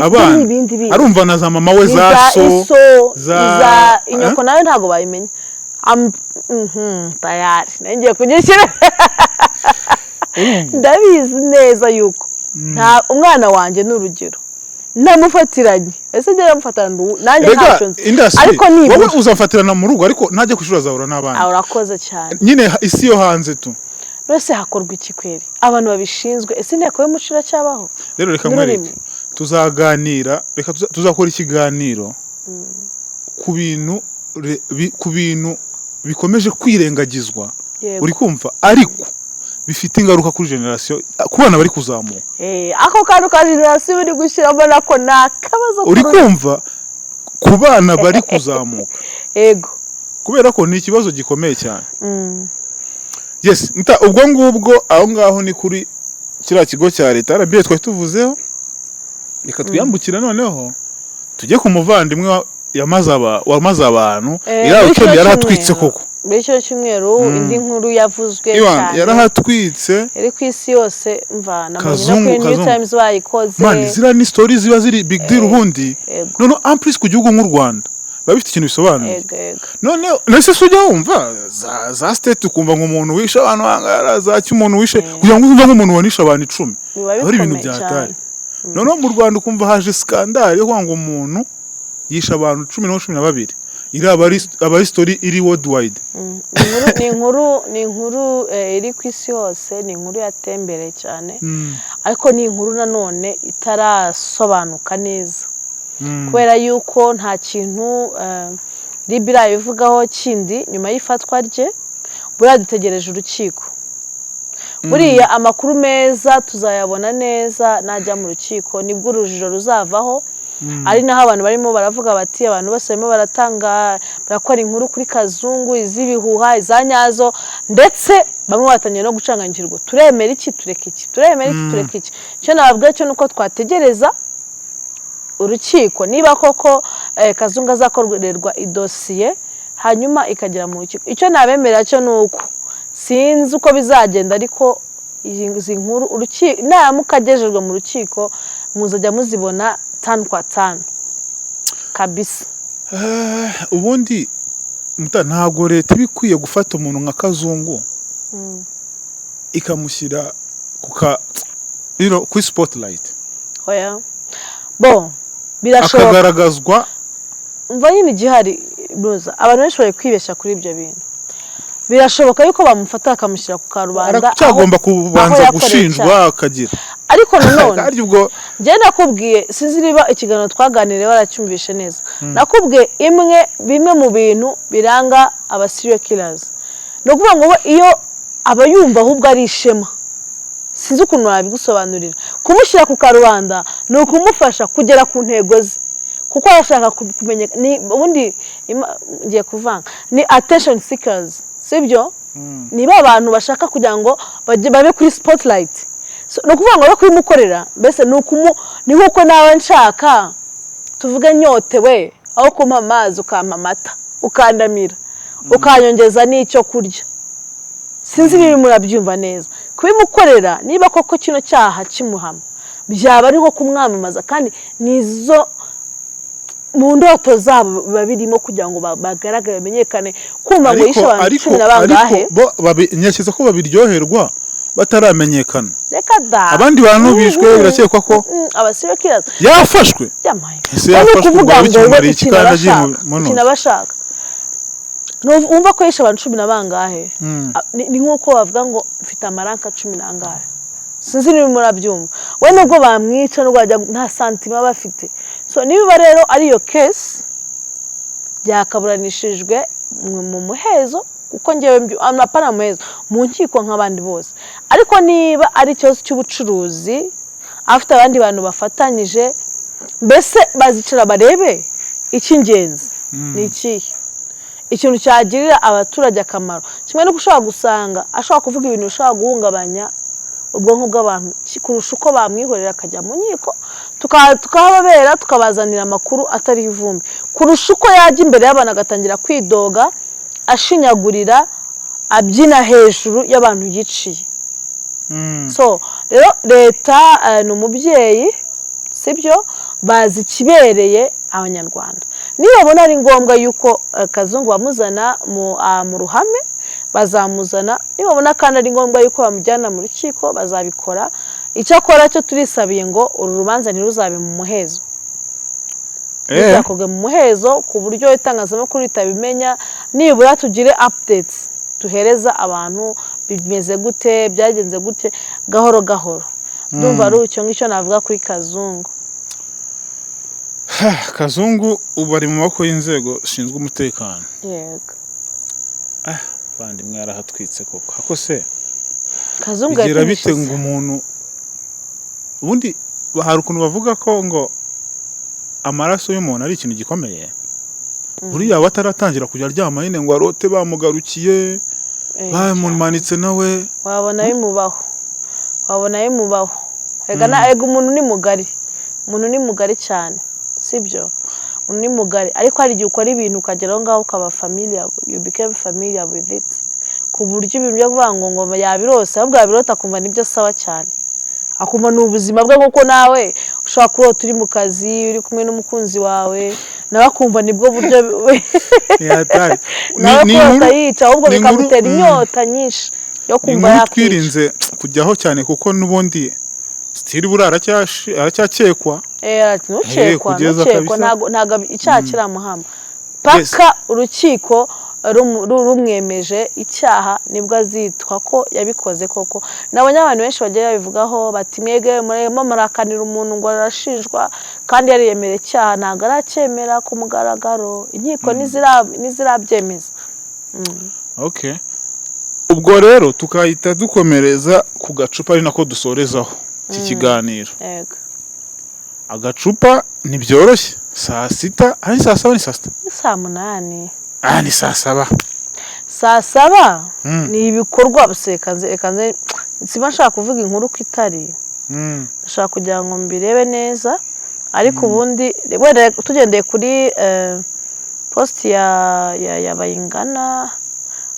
abana ni ibindi bindi. Arumva na za mama we, za Iza so, iso, za iza inyoko nawe ntabwo bayimenya. Tayari nari ngiye kugishyira. Ndabizi neza yuko nta umwana wanjye, ni urugero, namufatiranye, ese njye namufatirana nanjye Rega ntacyo nzi. indasi Ariko wowe nibura uzafatirana mu rugo, ariko ntajya ku ishuri azahura n'abandi. Ah, urakoze cyane. Nyine isi yo hanze tu. None hakorwa iki kweri? Abantu babishinzwe, ese inteko y'umuco iracyabaho? Rero reka N'ururimi. nkwereke, tuzaganira, reka tuzakora ikiganiro ku bintu bikomeje kwirengagizwa, uri kumva, ariko bifite ingaruka kuri génération, ku bana bari kuzamuka. Ako kantu ka génération uri gushyiramo nako ni akabazo Uri kumva, ku bana bari kuzamuka, kubera ko ni ikibazo gikomeye cyane. Yes, ubwo ngubwo aho ngaho ni kuri kiriya kigo cya leta RBA twari tuvuzeho. Reka twiyambukire noneho tujye ku muvandimwe wamaze abantu iriya Muri weekend. kino Yarahatwitse cyumweru. koko. Muri kino cyumweru indi nkuru yavuzwe Iwan, cyane yarahatwitse. iri ku isi yose, mva nabonye no Kazungu, kuri New Kazungu. Times bayikoze. Man, ziriya ni story ziba ziri big deal ubundi. Noneho en plus ku gihugu nk'u Rwanda biba bifite ikintu bisobanuye. yego yego None nese se ujya wumva za state, ukumva ngo umuntu wishe abantu hangara za cy'umuntu wishe, kugira ngo uzumve nk'umuntu wanishe abantu 10, Biba aba ari ibintu bikomeye bya hatari. cyane. Noneho mu Rwanda ukumva haje scandale yo kuvuga ngo umuntu yishe abantu 10 na 12, iri aba ari story iri worldwide. Ni inkuru iri ku isi hose, ni inkuru yatembereye cyane, ariko ni inkuru nanone itarasobanuka neza, kubera yuko nta kintu RIB irabivugaho kindi nyuma y'ifatwa rye. Buriya dutegereje urukiko. Buriya amakuru meza tuzayabona neza najya mu rukiko, nibwo urujijo ruzavaho. Ari naho abantu barimo baravuga bati abantu bose barimo baratanga, barakora inkuru kuri Kazungu, iz'ibihuha, iza nyazo, ndetse bamwe batangiye no gucanganyikirwa: turemera iki, tureka iki? Turemera iki, tureka iki? Icyo nababwira cyo ni uko twategereza urukiko, niba koko Kazungu azakorerwa idosiye hanyuma ikagera mu rukiko. Icyo nabemerera cyo ni uko sinzi uko bizagenda, ariko izi nkuru urukiko naramuka agejejwe mu rukiko muzajya muzibona tanu kwa tanu kabisa. Ubundi ntabwo leta iba ikwiye gufata umuntu nka Kazungu ikamushyira ku ka Rero kuri spotlight Oya, bo birashoboka. Akagaragazwa. Umva nyine, igihari ruza abantu benshi bari kwibeshya kuri ibyo bintu. Birashoboka yuko bamufata bakamushyira ku karubanda Aracyagomba aho kubanza yakoreye gushinjwa icyaha. Akagira Ariko nanone kandi ubwo njye nakubwiye, sinzi niba ikiganiro twaganiriye waracyumvishe neza, nakubwiye imwe bimwe mu bintu biranga aba serial killers. Ni ukuvuga ngo we iyo aba yumva ahubwo ari ishema. Sinzi ukuntu wabigusobanurira. Kumushyira ku karubanda ni ukumufasha kugera ku ntego ze, kuko arashaka kumenya. Ni ubundi ngiye kuvanga, ni attention seekers, sibyo? Ni ba bantu bashaka kugira ngo bajye babe kuri spotlight. So, ni ukuvuga ngo no kubimukorera mbese ni ukumu ni nk'uko nawe nshaka, tuvuge nyotewe, aho kumpa amazi ukampa amata, ukandamira, ukanyongeza n'icyo kurya. Sinzi niba murabyumva neza. Kubimukorera, niba koko kino cyaha kimuhama, byaba ari nko kumwamamaza, kandi nizo mu ndoto zabo biba birimo kugira ngo bagaragare, bamenyekane. Kumva ngo yishe abantu cumi na bangahe. Ariko bo ntekereza ko babiryoherwa bataramenyekana. Reka da. Abandi bantu bishwe birakekwa ko Aba serial killers yafashwe. Byamaye. Ese Ni yafashwe ukuvuga ubwo ngo we bikimumariye iki ikintu kandi aba agiye ashaka, mu ikintu aba ashaka. Wumva ko yishe abantu cumi na bangahe. Ni nk'uko bavuga ngo mfite amaranka cumi n'angahe. Sinzi niba murabyumva. We nubwo bamwica, nubwo bajya, nta sentiment aba afite. So niba rero ari iyo case, byakaburanishijwe mu muhezo, kuko ngewe apana mu muhezo, mu nkiko nk'abandi bose. Ariko niba ari ikibazo cy'ubucuruzi, afite abandi bantu bafatanyije, mbese bazicara barebe icy'ingenzi ni ikihe, ikintu cyagirira abaturage akamaro. Kimwe n'uko ushobora gusanga ashobora kuvuga ibintu bishobora guhungabanya ubwonko bw'abantu kurusha uko bamwihorera akajya mu nkiko, tukahababera, tukabazanira amakuru atariho ivumbi, kurusha uko yajya imbere y'abantu agatangira kwidoga, ashinyagurira, abyina hejuru y'abantu yiciye. So rero leta ni umubyeyi, sibyo? Bazi ikibereye Abanyarwanda. Nibabona ari ngombwa yuko Kazungu bamuzana mu ruhame, bazamuzana. Nibabona kandi ari ngombwa yuko bamujyana mu rukiko, bazabikora. Icyakora cyo turisabiye ngo uru rubanza ntiruzabe mu muhezo, bizakorwe mu muhezo, ku buryo itangazamakuru ritabimenya. Nibura tugire updates duhereza abantu: bimeze gute, byagenze gute, gahoro gahoro. Ndumva ari icyo ngicyo navuga kuri Kazungu. Kazungu ubu ari mu maboko y'inzego zishinzwe umutekano. Yego. Vandimwe, yarahatwitse koko. Hako se Kazungu bigera bite yapimishize. ngo umuntu, ubundi hari ukuntu bavuga ko ngo amaraso y'umuntu ari ikintu gikomeye, buriya aba ataratangira kujya aryama nyine ngo arote bamugarukiye, bamumanitse nawe? Wabona bimubaho, wabona bimubaho. Rega na ega umuntu ni mugari, umuntu ni mugari cyane, sibyo? Umuntu ni mugari, ariko hari igihe ukora ibintu ukagera aho ngaho ukaba familiar, you became familiar with it, ku buryo ibintu byo kuvuga ngo yabirose, ahubwo yabirota akumva nibyo sawa cyane, akumva ni ubuzima bwe. Nk'uko nawe ushobora kurota uri mu kazi, uri kumwe n'umukunzi wawe, nawe akumva nibwo buryo. Ni hatari. Nawe Ni kurota yica, ahubwo ni inkuru- bikamutera inyota nyinshi yo Ni kumva inkuru yakwica. twirinze kujyaho cyane, kuko n'ubundi still buriya aracyakekwa. Ntukekwa. Kugeza Ntukekwa. kabisa. Ntabwo icyaha kiramuhama paka urukiko rumwemeje icyaha, nibwo azitwa ko yabikoze koko. Nabonye abantu benshi bagiye babivugaho bati: "Mwebwe murimo murakanira umuntu ngo arashinjwa kandi yariyemera icyaha." Ntabwo aracyemera ku mugaragaro, inkiko ntizirabyemeza. Okay, ubwo rero tukahita dukomereza ku gacupa, ari nako dusorezaho iki kiganiro. Yego. Agacupa ntibyoroshye, saa sita, ari saa saba, ni saa sita? Ni saa munani. Ah, ni saa saba. Saa saba. Ni ibikorwa gusa. Reka nze siba nshaka kuvuga inkuru ko itari, ndashaka kugira ngo mbirebe neza. Ariko ubundi wenda tugendeye kuri post ya Bayingana,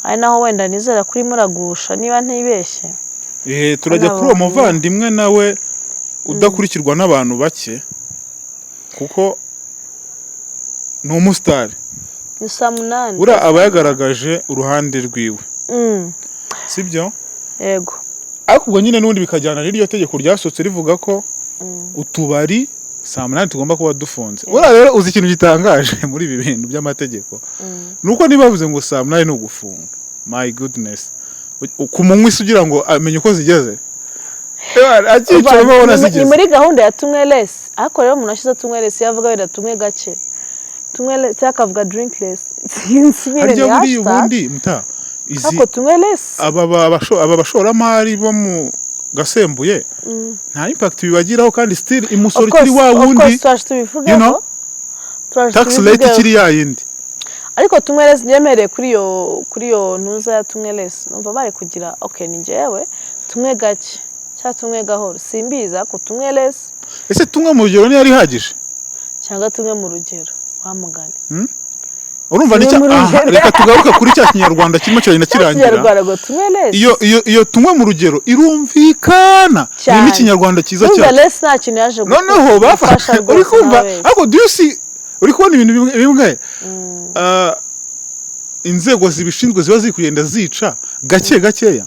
ari naho wenda nizera kuri muragusha niba ntibeshye. Turajya kuri uwo Nabonye. muvandimwe nawe udakurikirwa n'abantu bake, kuko ni umusitari. Ni saa munani. Buriya aba yagaragaje uruhande rwiwe, sibyo? Yego. Ariko ubwo nyine n'ubundi bikajyana n'iryo tegeko ryasohotse rivuga ko utubari saa 8 tugomba kuba dufunze. Buriya rero uzi ikintu gitangaje muri ibi bintu by'amategeko, ni uko niba bavuze ngo saa 8 ni ugufunga, my goodness, ku munywi se ugira ngo amenye uko zigeze? Akicara abona Ni zigeze. muri gahunda ya tunywe less. Ariko rero umuntu ashyize tunywe less, iyo avuga wenda tunywe gake, tunywe less, cyangwa akavuga drink less, sinzi nyine. Harya Ni buriya hashtag. Ubundi muta izi Ariko tunywe less. Aba bashoramari bo mu gasembuye nta impact bibagiraho, kandi still imusoro Of course, ikiri wa of wundi. course, turaje tubivugeho. Turaje Tax rate tubivugeho. ikiri ya yindi. Ariko tunywe less nyemereye kuri iyo ntuza ya tunywe less, numva bari kugira, okay, ni njyewe, tunywe gake cyangwa tunywe gahoro, simbizi, ariko tunywe less. Ese tunywe mu rugero niyo ihagije? Cyangwa tunywe mu rugero, wa mugani. Urumva ni Tunywe cya mu aha, rugero. Reka tugaruke kuri cya Kinyarwanda kirimo kiragenda kirangira. Kinyarwanda ngo tunywe less. Iyo tunywe mu rugero irumvikana. Cyane. Ni n'ikinyarwanda cyiza Urumva cyane. less nta kintu yaje Noneho gufasha bafashe rwose. Uri kumva? Nawe. Ariko do you see, uri kubona ibintu bimwe bimwe, inzego zibishinzwe ziba ziri kugenda zica gake gakeya.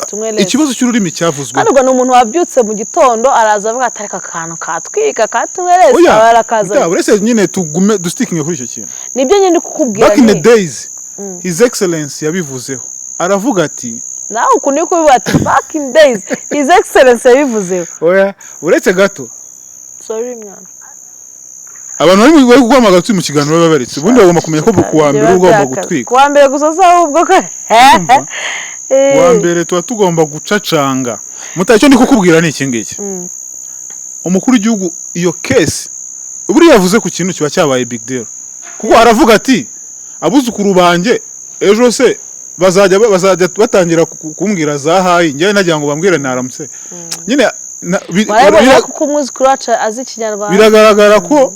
Tunywe less. Ikibazo cy'ururimi cyavuzwe. Kandi ubwo ni umuntu wabyutse mu gitondo, araza avuga ati: "Ariko akantu katwika ka tunywe less." Oya. Aba arakaza. Uretse nyine tugume dustickinge kuri icyo kintu. Nibyo nyine ndi kukubwira. Back in the Ni days, His Excellence yabivuzeho, aravuga ati Nawe ukuntu uri kubivuga ati "back in days His Excellence yabivuzeho." Oya, uretse gato. Sorry mwana. Abantu bari guhamagara turi mu kiganiro baba baretse. Ubundi bagomba kumenya ko ku wa mbere uba ugomba gutwika. Ku wa mbere gusa se ahubwo ko? Urumva? Ku wa mbere tuba tugomba gucacanga muta. Icyo ndi kukubwira ni iki ngiki: umukuru w'igihugu, iyo case buriya yavuze ku kintu kiba cyabaye big deal, kuko aravuga ati: "Abuzukuru banjye ejo se bazajya batangira kumbwira za hi, njyewe nagira ngo bambwire naramutse nyine." Warabibona kuko umwuzukuru wacu azi Ikinyarwanda. Biragaragara ko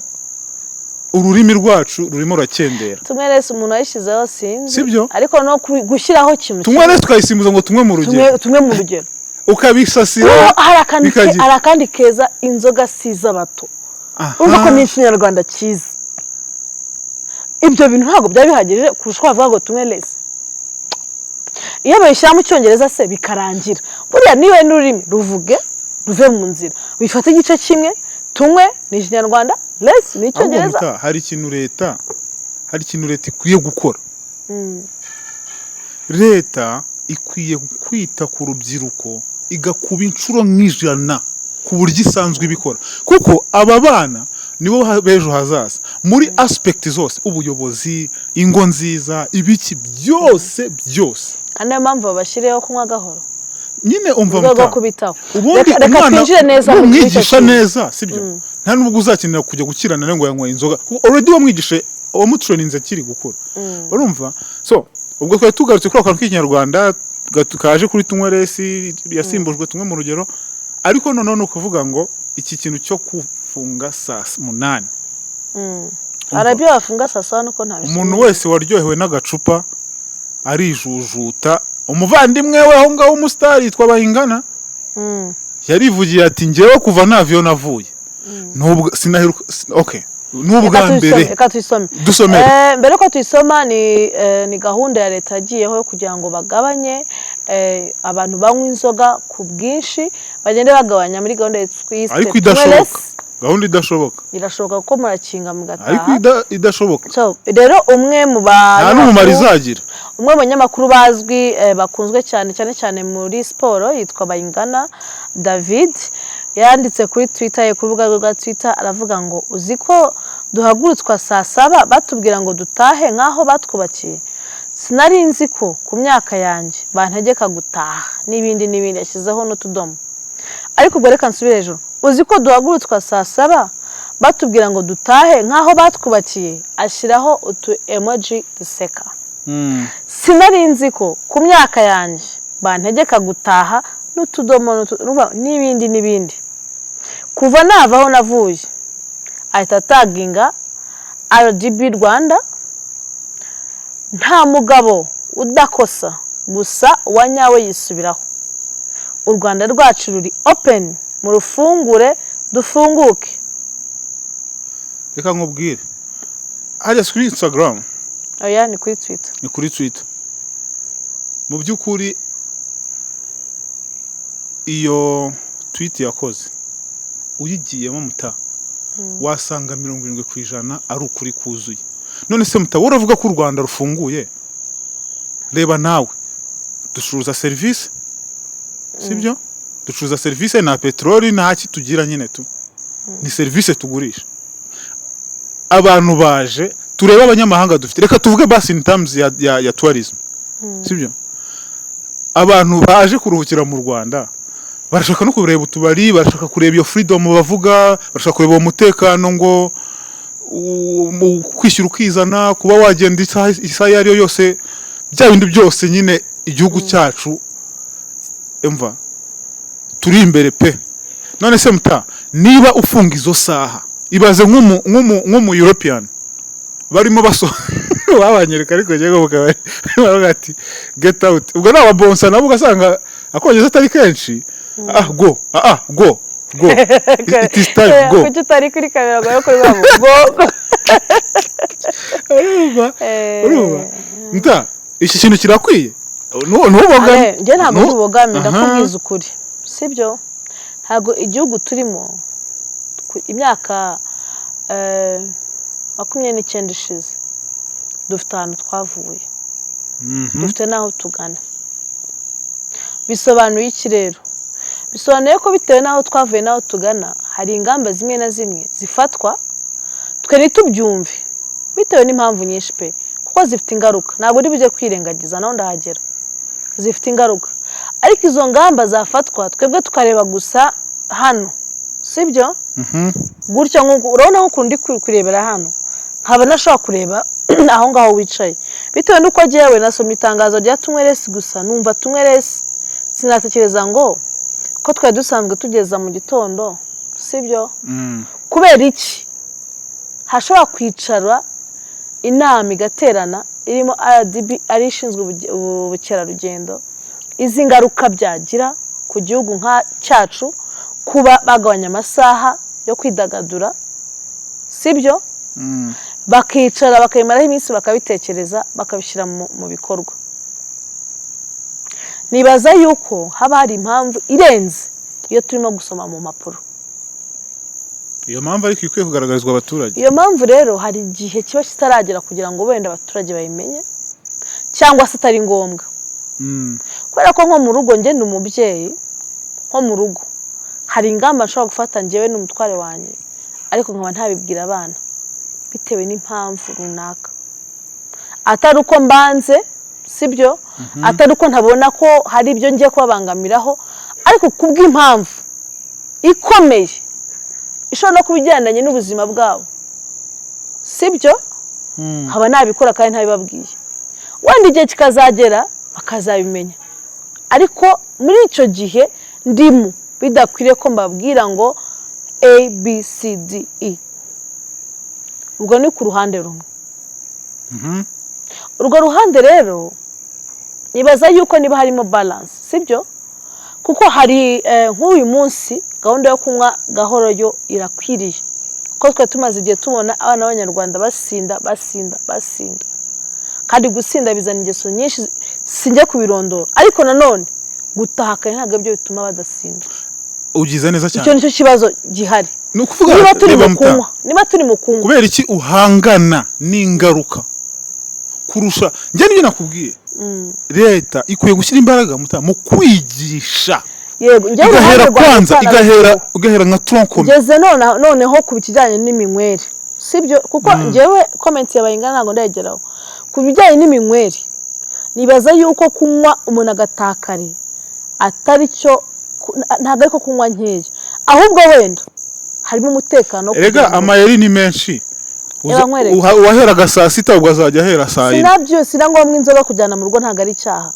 ururimi rwacu rurimo rurakendera. Tunywe less, umuntu wayishyizeho sinzi. Sibyo? Ariko no gushyiraho ikintu Tunywe neza tukayisimbuza ngo tunywe mu rugero. Tumwe mu rugero. Ukabisasira. Noneho hari akandi bikagira- hari akandi keza: inzoga si iz'abato. Urumva ko ni Ikinyarwanda cyiza. Ibyo bintu ntabwo byaba bihagije kurusha uko bavuga ngo tunywe less. Iyo babishyira mu Cyongereza se bikarangira? Buriya niba n'ururimi ruvuge ruve mu nzira, wifate igice kimwe: tunywe ni Ikinyarwanda, less ni Ahubwo Icyongereza. Muta, hari ikintu leta ikwiye gukora. Leta ikwiye kwita ku rubyiruko, igakuba inshuro nk'ijana ku buryo isanzwe ibikora, kuko aba bana nibo b'ejo hazaza muri aspect zose: ubuyobozi, ingo nziza, ibiki byose byose. Kandi niyo mpamvu babashyiriyeho kunywa gahoro Nyine umva, mu rwego rwo Muta, kubitaho. Ubundi Reka umwana twinjire neza mu numwigisha kintu. neza, sibyo, nta nubwo uzakenera kujya gukirana nawe ngo yanyweye inzoga, kuko already wamwigishe, wamutrayininze akiri gukura. Urumva? So ubwo twari tugarutse kuri ako kantu k'Ikinyarwanda kaje kuri tunywe less yasimbujwe tunywe mu rugero. Ariko noneho ni ukuvuga ngo iki kintu cyo gufunga saa 8, Hari ibyo bafunga saa 7 nuko ntabishimiye. Umuntu wese waryohewe n'agacupa arijujuta. Umuvandimwe we aho ngaho, umusitari yitwa Bayingana, yarivugiye ati: "Njyewe kuva nava iyo navuye, nubwo sinaheruka okay, n'ubwa Reka tuyisome, mbere." Reka tuyisome. Dusomere. Mbere ko tuyisoma, ni gahunda ya leta yagiyeho yo kugira ngo bagabanye abantu banywa inzoga ku bwinshi, bagende bagabanya muri gahunda yiswe Ariko Tunywe idashoboka. Less. Gahunda idashoboka. Irashoboka kuko murakinga mugataha. Ariko idashoboka. So, rero umwe mu Nta n'umumaro banyamakuru izagira. umwe mu banyamakuru bazwi, bakunzwe cyane cyane cyane muri siporo, yitwa Bayingana David, yanditse kuri Twitter ye, ku rubuga rwe rwa Twitter, aravuga ngo: "Uzi ko duhagurutswa saa 7 batubwira ngo dutahe nk'aho batwubakiye? Sinari nzi ko ku myaka yanjye bantegeka gutaha," n'ibindi n'ibindi, yashyizeho n'utudomo. Ariko ubwo reka nsubire hejuru: "Uzi ko duhagurutswa saa 7 batubwira ngo dutahe nk'aho batwubakiye?" Ashyiraho utu emoji duseka. "Sinari nzi ko ku myaka yanjye bantegeka gutaha," n'utudomo n'ibindi n'ibindi. "Kuva nava aho navuye." Ahita ataginga RGB Rwanda. "Nta mugabo udakosa, gusa uwa nyawe yisubiraho. U Rwanda rwacu ruri open, murufungure dufunguke." Reka nkubwire, hariya si kuri Instagram? Oya, ni kuri Twitter. Ni kuri Twitter. Mu by'ukuri Iyo tweet yakoze uyigiyemo, muta, wasanga 70% ari ukuri kuzuye. None se muta, wowe uravuga ko u Rwanda rufunguye? Reba nawe, ducuruza serivisi, sibyo? Ducuruza serivisi, nta peteroli, nta ki tugira nyine tu, ni serivisi tugurisha. Abantu baje, turebe abanyamahanga dufite, reka tuvuge basi in terms ya tourism, sibyo? Abantu baje kuruhukira mu Rwanda barashaka no kureba utubari, barashaka kureba iyo freedom bavuga, barashaka kureba uwo mutekano ngo mu kwishyura ukizana, kuba wagenda isaha iyo ari yo yose, bya bindi byose nyine igihugu cyacu emva turi imbere pe. None se muta, niba ufunga izo saha, ibaze nk'umu European barimo baso babanyereka, ariko njyewe mu kabari baravuga ati "Get out." Ubwo ni ababonsa nabo, ugasanga akongereza atari kenshi: "Ah, go, ah, ah, go, go, it is time, go." Kuki utari kuri kamera ngo yo kuri wabo go? Urumva? Urumva nta iki kintu kirakwiye? Ntubogame. Ale, njye ntabwo ndi bubogame. Ndakubwiza ukuri, sibyo? Ntabwo igihugu turimo imyaka 29 ishize, dufite ahantu twavuye, dufite n'aho tugana. Bisobanuye iki rero? Bisobanuye ko bitewe n'aho twavuye n'aho tugana, hari ingamba zimwe na zimwe zifatwa twe ntitubyumve, bitewe n'impamvu nyinshi pe, kuko zifite ingaruka. Ntabwo uri bujye kwirengagiza, naho ndahagera. Zifite ingaruka, ariko izo ngamba zafatwa twebwe tukareba gusa hano, sibyo? Gutya nk'uko urabona, nk'ukuntu ndi kurebera hano, nkaba nashobora kureba aho ngaho wicaye, bitewe n'uko jyewe nasomye itangazo rya tunywe less gusa, numva tunywe less, sinatekereza ngo ko twari dusanzwe tugeza mu gitondo, sibyo? Kubera iki hashobora kwicara inama igaterana irimo RDB, ari ishinzwe ubukerarugendo, izi ngaruka byagira ku gihugu nka cyacu kuba bagabanya amasaha yo kwidagadura, sibyo? Bakicara bakabimaraho iminsi, bakabitekereza, bakabishyira mu bikorwa. Nibaza yuko haba hari impamvu irenze iyo turimo gusoma mu mpapuro. Iyo mpamvu ariko ikwiye kugaragarizwa abaturage. Iyo mpamvu rero hari igihe kiba kitaragera kugira ngo wenda abaturage bayimenye, cyangwa se atari ngombwa. Kubera ko nko mu rugo, njye ndi umubyeyi, nko mu rugo hari ingamba nshobora gufata njyewe n'umutware wanjye, ariko nkaba ntabibwira abana bitewe n'impamvu runaka, atari uko mbanze, sibyo? Atari uko ntabona ko hari ibyo ngiye kubabangamiraho, ariko kubw'impamvu ikomeye ishobora no kuba igendanye n'ubuzima bwabo, sibyo? Nkaba nabikora kandi ntabibabwiye, wenda igihe kikazagera bakazabimenya, ariko muri icyo gihe ndimo bidakwiriye ko mbabwira ngo A B C D E. Urwo ni ku ruhande rumwe. Urwo ruhande rero nibaza yuko niba harimo balance, sibyo? Kuko hari nk'uyu munsi gahunda yo kunywa gahoro yo irakwiriye, kuko twe tumaze igihe tubona abana b'Abanyarwanda basinda, basinda, basinda, kandi gusinda bizana ingeso nyinshi, sinjya kubirondora. Ariko nanone gutaha kare ntabwo byo bituma badasinda. Ugize neza Icyo cyane. nicyo kibazo gihari. Ni ukuvuga, Niba turi reba mu muta, kunywa, niba turi mu kunywa, kubera iki uhangana n'ingaruka kurusha? Njye nibyo nakubwiye, leta ikwiye gushyira imbaraga muta mu kwigisha. Yego, njyewe Igahera uruhande rwanjye kwanza utana igahera rukuru. Igahera nka tronc commun. Ngeze noneho ku kijyanye n'iminywere, sibyo? Kuko njyewe comment yabaye ingana, ntabwo ndayigeraho. Ku bijyanye n'iminywere, nibaza yuko kunywa umuntu agataha kare atari cyo, ntabwo ariko kunywa nkeya, ahubwo wenda harimo umutekano wo Erega kugira ngo- amayeri ni menshi. Reba nkwereke. Uwaheraga saa 6 ubwo azajya ahera saa 4. Sinabyo, si na ngombwa. Inzoga kujyana mu rugo ntabwo ari icyaha.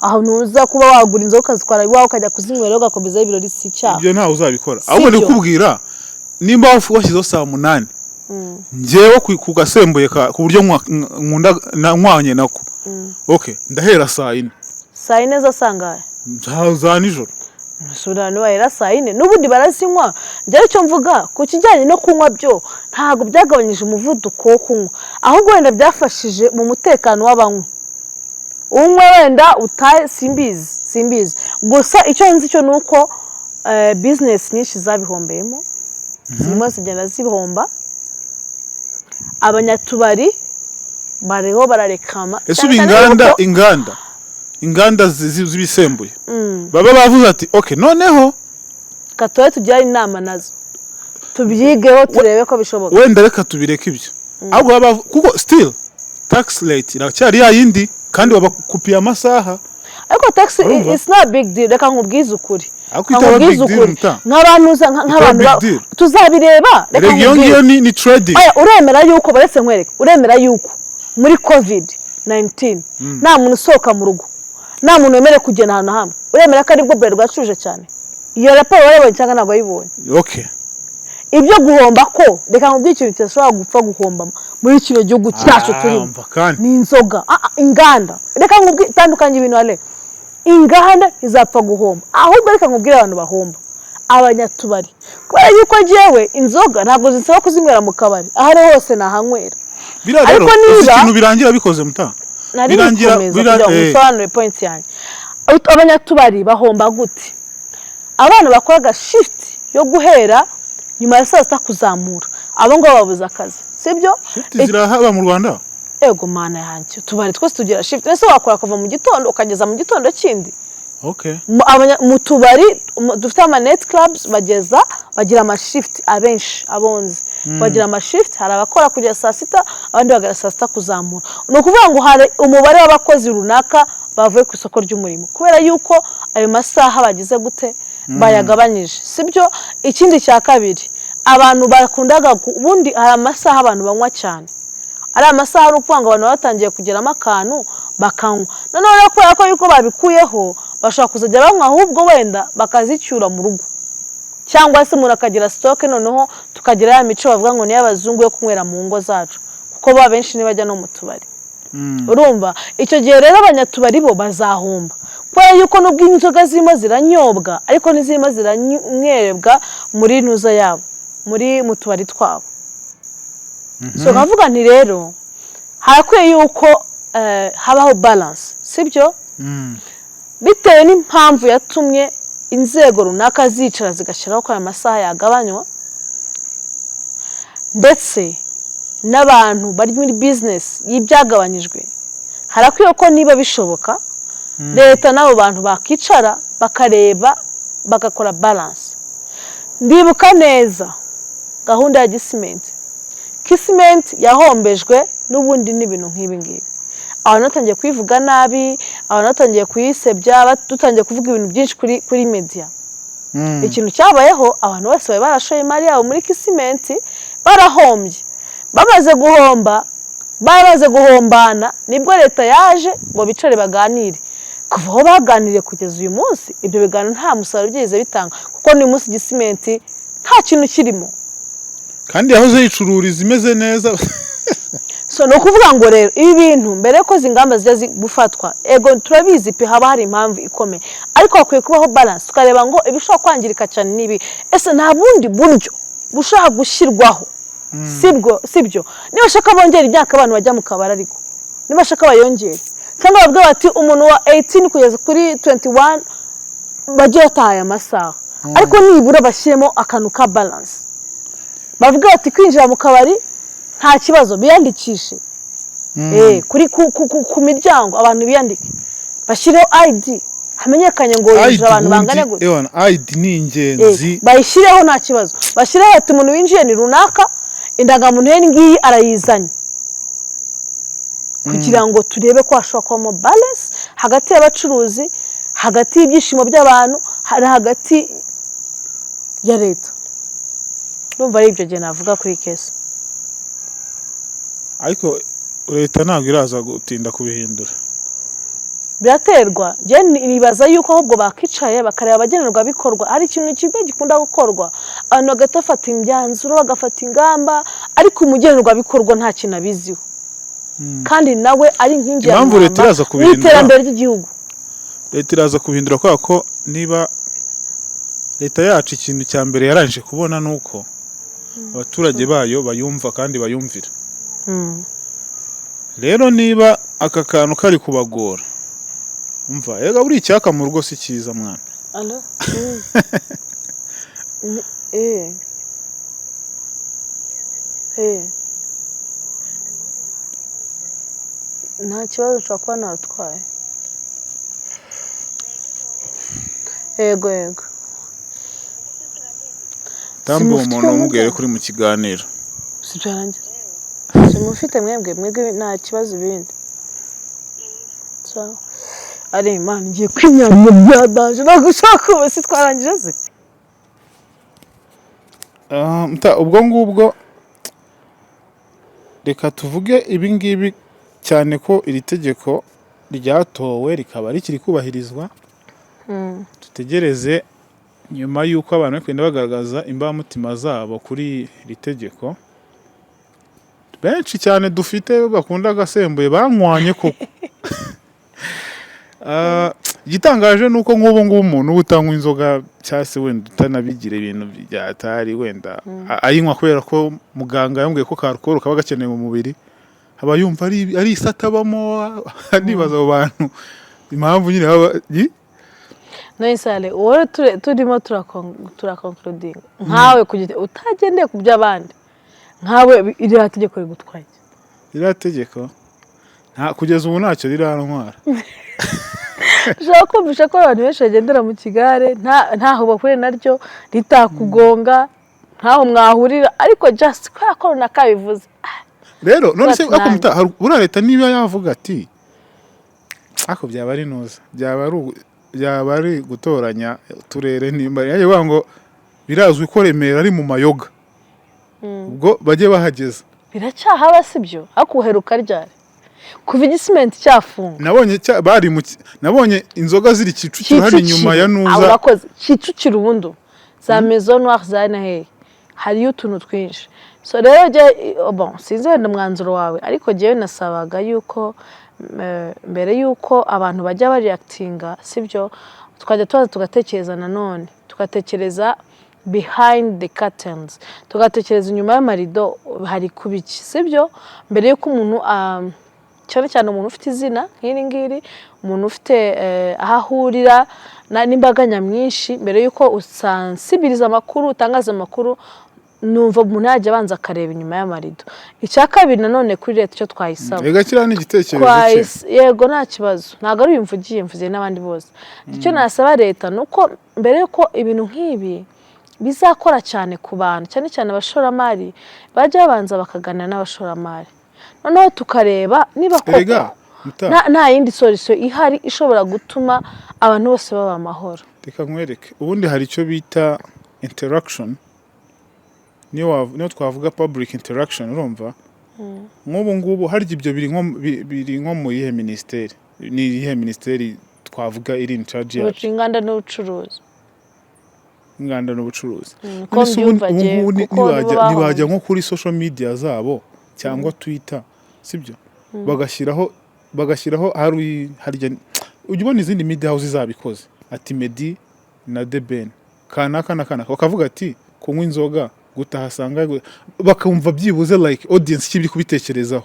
Aho ntuza kuba wagura inzoga ukazitwara iwawe, ukajya kuzinywera, ugakomezaho ibirori, si icyaha. Ibyo ntawe uzabikora. Si Ahubwo byo. ndikubwira, nimba washyizeho saa 8, njyewe ku gasembuye ku buryo nkunda nywanye nako, okay, ndahera saa 4. Saa 4 zo sangahe? Za nijoro. Subira, wahera saa 4 n'ubundi barazinywa. Njyewe icyo mvuga ku kijyanye no kunywa, byo ntabwo byagabanyije umuvuduko wo kunywa, ahubwo wenda byafashije mu mutekano w'abanywa. Unywe wenda utahe, simbizi. Simbizi. Gusa icyo nzi cyo ni uko business nyinshi zabihombeyemo, zirimo zigenda zibihomba. Abanyatubari bariho bararekama. Ese cyane ubu cyane inganda yuko inganda z'ibisembuye baba bavuze ati: "Ok, noneho Reka tube tugirane inama nazo, tubyigeho, turebe ko bishoboka." Wenda reka tubireke ibyo, ahubwo kuko still tax rate iracyari ya yindi kandi babakupiye amasaha. Ariko tax Urumva? it's not big deal. Reka nkubwize ukuri. Ariko Reka itaba big nkubwize deal, ukuri. muta. Nk'abantu nk'abantu big deal. Tuzabireba, reka Erega iyo nkubwire. ngiyo ni trading. Oya, uremera yuko, baretse nkwereke, uremera yuko muri COVID 19 nta muntu usohoka mu rugo, nta muntu wemerewe kugenda ahantu hamwe, uremera ko aribwo Bralirwa rwacuruje cyane? Iyo raporo warayibonye cyangwa ntabwo wayibonye? Okay. Ibyo guhomba ko, reka nkubwire, ikintu kidashobora gupfa guhomba muri kino gihugu cyacu turimo Mva kandi ni inzoga. Inganda, reka nkubwire, tandukanye ibintu hale. Inganda ntizapfa guhomba, ahubwo reka nkubwire abantu bahomba, abanyatubari, kubera yuko njyewe inzoga ntabwo zisaba kuzinywera mu kabari, aho ari hose nahanywera. Biriya rero Ariko uzi ikintu birangira bikoze, muta? Nari Birangira bikomeza kugira ngo nsobanure point yanjye. Abanyatubari bahomba gute? Abana bakoraga shift yo guhera nyuma ya saa 6 kuzamura, abo ngabo babuze akazi, sibyo? Shift zirahaba mu Rwanda? Ego mana yanjye, utubari twose tugira shift. Ese wakora kuva mu gitondo ukageza mu gitondo kindi? Okay. Mu tubari dufite ama night clubs bageza, bagira amashift. Abenshi abonzi bagira amashift, hari abakora kugeza saa 6, abandi bagera saa 6 kuzamura. Ni ukuvuga ngo hari umubare w'abakozi runaka bavuye ku isoko ry'umurimo kubera yuko ayo masaha bagize gute? Bayagabanyije, sibyo? Ikindi cya kabiri, abantu bakundaga ubundi hari amasaha abantu banywa cyane, ari amasaha ari ukuvuga ngo abantu batangiye kugeramo akantu bakanywa. Noneho rero kubera ko yuko babikuyeho, bashobora kuzajya banywa, ahubwo wenda bakazicyura mu rugo, cyangwa se umuntu akagira stock. Noneho tukagira ya mico bavuga ngo ni iy'abazungu yo kunywera mu ngo zacu, kuko bo abenshi ntibajya no mu tubari. Urumva icyo gihe rero abanyatubari bo bazahomba, kubera yuko nubwo inzoga zirimo ziranyobwa, ariko n'izirimo ziranywerebwa muri ntuza yabo, muri mu tubari twabo. So nkavuga nti rero harakwiye yuko habaho balance, sibyo? Bitewe n'impamvu yatumye inzego runaka zicara zigashyiraho ko aya masaha yagabanywa, ndetse n'abantu bari muri business y'ibyagabanyijwe, harakwiye ko niba bishoboka leta n'abo bantu bakicara bakareba, bagakora balance. Ndibuka neza gahunda ya Gisimenti. Gisimenti yahombejwe n'ubundi n'ibintu nk'ibi ngibi. Abantu batangiye kuyivuga nabi, abantu batangiye kuyisebya, dutangiye kuvuga ibintu byinshi kuri media. Ikintu cyabayeho, abantu bose bari barashoye imari yabo muri Gisimenti barahombye. Bamaze guhomba, bamaze guhombana, nibwo leta yaje ngo bicare baganire. Kuva aho baganiriye kugeza uyu munsi, ibyo biganiro nta musaruro byigeze bitanga, kuko n'uyu munsi Gisimenti nta kintu kirimo. Kandi yahoze yicururiza imeze neza. So ni ukuvuga ngo rero ibi bintu, mbere yuko izi ngamba zijya gufatwa, ego turabizi pe, haba hari impamvu ikomeye, ariko hakwiye kubaho balance, tukareba ngo ibishobora kwangirika cyane n'ibi. Ese nta bundi buryo bushobora gushyirwaho? Sibwo? Sibyo? Niba bashaka bongera imyaka abantu bajya mu kabari, ariko niba bashaka bayongere, cyangwa bavuge bati umuntu wa 18 kugeza kuri 21 bajye bataha aya masaha, ariko nibura bashyiremo akantu ka balance, bavuge bati kwinjira mu kabari nta kibazo, biyandikishe kuri ku miryango, abantu biyandike, bashyireho ID, hamenyekanye ngo yinjira abantu bangana gute. Ewana, ID ni ingenzi. Bayishyireho, nta kibazo, bashyireho ati umuntu winjiye ni runaka, indangamuntu ye ngiyi, arayizanye, kugira ngo turebe ko hashobora kubamo balance hagati y'abacuruzi, hagati y'ibyishimo by'abantu, hari hagati ya leta. Ndumva ari ibyo gihe navuga kuri case. Ariko leta ntabwo iraza gutinda kubihindura. Biraterwa. Njye nibaza yuko ahubwo bakicaye bakareba abagenerwabikorwa. Hari ikintu kimwe gikunda gukorwa, abantu bagahita bafata imyanzuro, bagafata ingamba, ariko umugenerwabikorwa nta kintu abiziho, kandi nawe ari inkingi ya Impamvu leta mwamba iraza mu kubihindura- iterambere ry'igihugu. Leta iraza kubihindura kubera ko niba leta yacu, ikintu cya mbere yarangije kubona ni uko abaturage bayo bayumva kandi bayumvira. Rero niba aka kantu kari kubagora. Umva, ega buri icyaka mu rugo si cyiza, mwana. Allo? Eh. Eh. Nta kibazo, nshobora kuba narutwaye. Yego, yego. Tambi uwo Simufite muntu umubwire ubumuga? Kuri mu kiganiro. Si byarangiza. Simufite mwebwe nta kibazo ibindi. Sawa. Ari Imana igiye kwinyanya bya danger, ntabwo ushaka ubu si twarangije se? Ah, ubwo ngubwo reka tuvuge ibi ngibi, cyane ko iri tegeko ryatowe rikaba rikiri kubahirizwa. Dutegereze nyuma y'uko abantu bari kugenda bagaragaza imbamutima zabo kuri iri tegeko. Benshi cyane dufite bakunda agasembuye banywanye koko. Ah, igitangaje ni uko nk'ubu ngubu umuntu uba utanywa inzoga, cyangwa se wenda utanabigira ibintu byatari, wenda ayinywa kubera ko muganga yambwiye ko ka alcohol kaba gakenewe mu mubiri, aba yumva ari isata abamo. Nibaza abo bantu impamvu nyine baba None sale, wowe turimo turaconcludinga, nkawe ku giti utagendeye ku by'abandi, nkawe iriya tegeko rigutwaye iki? Ririya tegeko nta kugeza ubu ntacyo rirantwara. Ushobora kumvisha ko abantu benshi bagendera mu kigare ntaho bahuriye naryo, ritakugonga, ntaho mwahurira, ariko just kubera ko runaka bivuze. Rero none se But ariko nanjye. Buriya leta niba yavuga ati, ariko byaba ari nuza, byaba ari gutoranya uturere, nimba yagiye bavuga ngo birazwi ko Remera ari mu mayoga, ubwo bajye bahageza. Biracyahaba, si byo? Ariko uheruka ryari kuva igisimenti cyafunga? Nabonye bari mu nabonye inzoga ziri Kicukiro hano inyuma ya Ah, nuza. Urakoze. Kicukiro ubundi ubu za Maison Noire za nahehe hariyo utuntu twinshi. So rero oh, bon, sinzi wenda umwanzuro wawe, ariko jyewe nasabaga yuko mbere yuko abantu bajya bareactinga, sibyo, twajya tubaza, tugatekereza nanone, tugatekereza behind the curtains, tugatekereza inyuma y'amarido hari kuba iki, sibyo? Mbere yuko umuntu cyane cyane umuntu ufite izina nk'iri ngiri, umuntu ufite aho ahurira n'imbaga nyamwinshi, mbere y'uko usansibiriza amakuru, utangaza amakuru, numva umuntu yajya abanza akareba inyuma y'amarido. Icya kabiri nanone, kuri leta icyo twayisaba, Rega kiriya ni igitekerezo cye. Yego, nta kibazo, ntabwo ari uyu mvugiye, mvugiye n'abandi bose. Icyo nasaba leta ni uko mbere y'uko ibintu nk'ibi bizakora cyane ku bantu, cyane cyane abashoramari, bajya babanza bakaganira n'abashoramari, noneho tukareba niba koko Erega muta nta yindi solution ihari ishobora gutuma abantu bose baba amahoro. Reka nkwereke, ubundi hari icyo bita interaction, niyo twavuga public interaction. Urumva nk'ubu ngubu harya ibyo biri nko mu yihe minisiteri? Ni iyihe minisiteri twavuga iri in charge yacu? Inganda n'ubucuruzi. Inganda n'ubucuruzi. Ko None se mbyumva ubu jyewe, ngubu kuko nibo ntibajya bahombye. nko kuri social media zabo cyangwa Twitter, sibyo, bagashyiraho hari harya ujya ubona izindi media house zabikoze, ati Meddy na The Ben kanaka na kanaka, bakavuga ati kunywa inzoga gutahasanga, bakumva byibuze like audience icyo iri kubitekerezaho.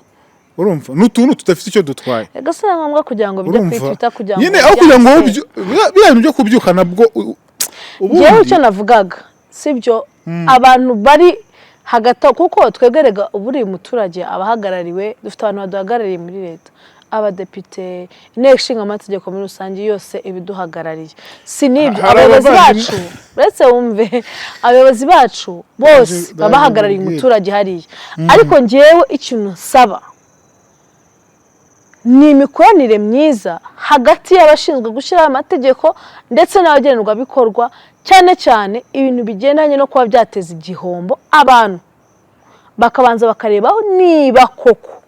Urumva ni utuntu tudafite icyo dutwaye. Ega si na ngombwa kugira ngo bijye kuri Urumva Twitter kugira ngo nyine aho kugira ngo byandike. Biriya bintu byo kubyuka nabwo Njyewe ubundi icyo navugaga, sibyo, abantu bari hagati aho, kuko twebwe rega ubu uri muturage aba ahagarariwe, dufite abantu baduhagarariye muri leta, abadepite, inteko ishinga amategeko muri rusange yose ibiduhagarariye. Si n'ibyo, Hari abayobozi abavandimwe- bacu, uretse wumve, abayobozi bacu bose Ndaje baba bahagarariye nkubwire. umuturage hariya. Ariko njyewe ikintu nsaba ni imikoranire myiza hagati y'abashinzwe gushyiraho amategeko ndetse n'abagenerwabikorwa, cyane cyane ibintu bigendanye no kuba byateza igihombo abantu, bakabanza bakarebaho niba koko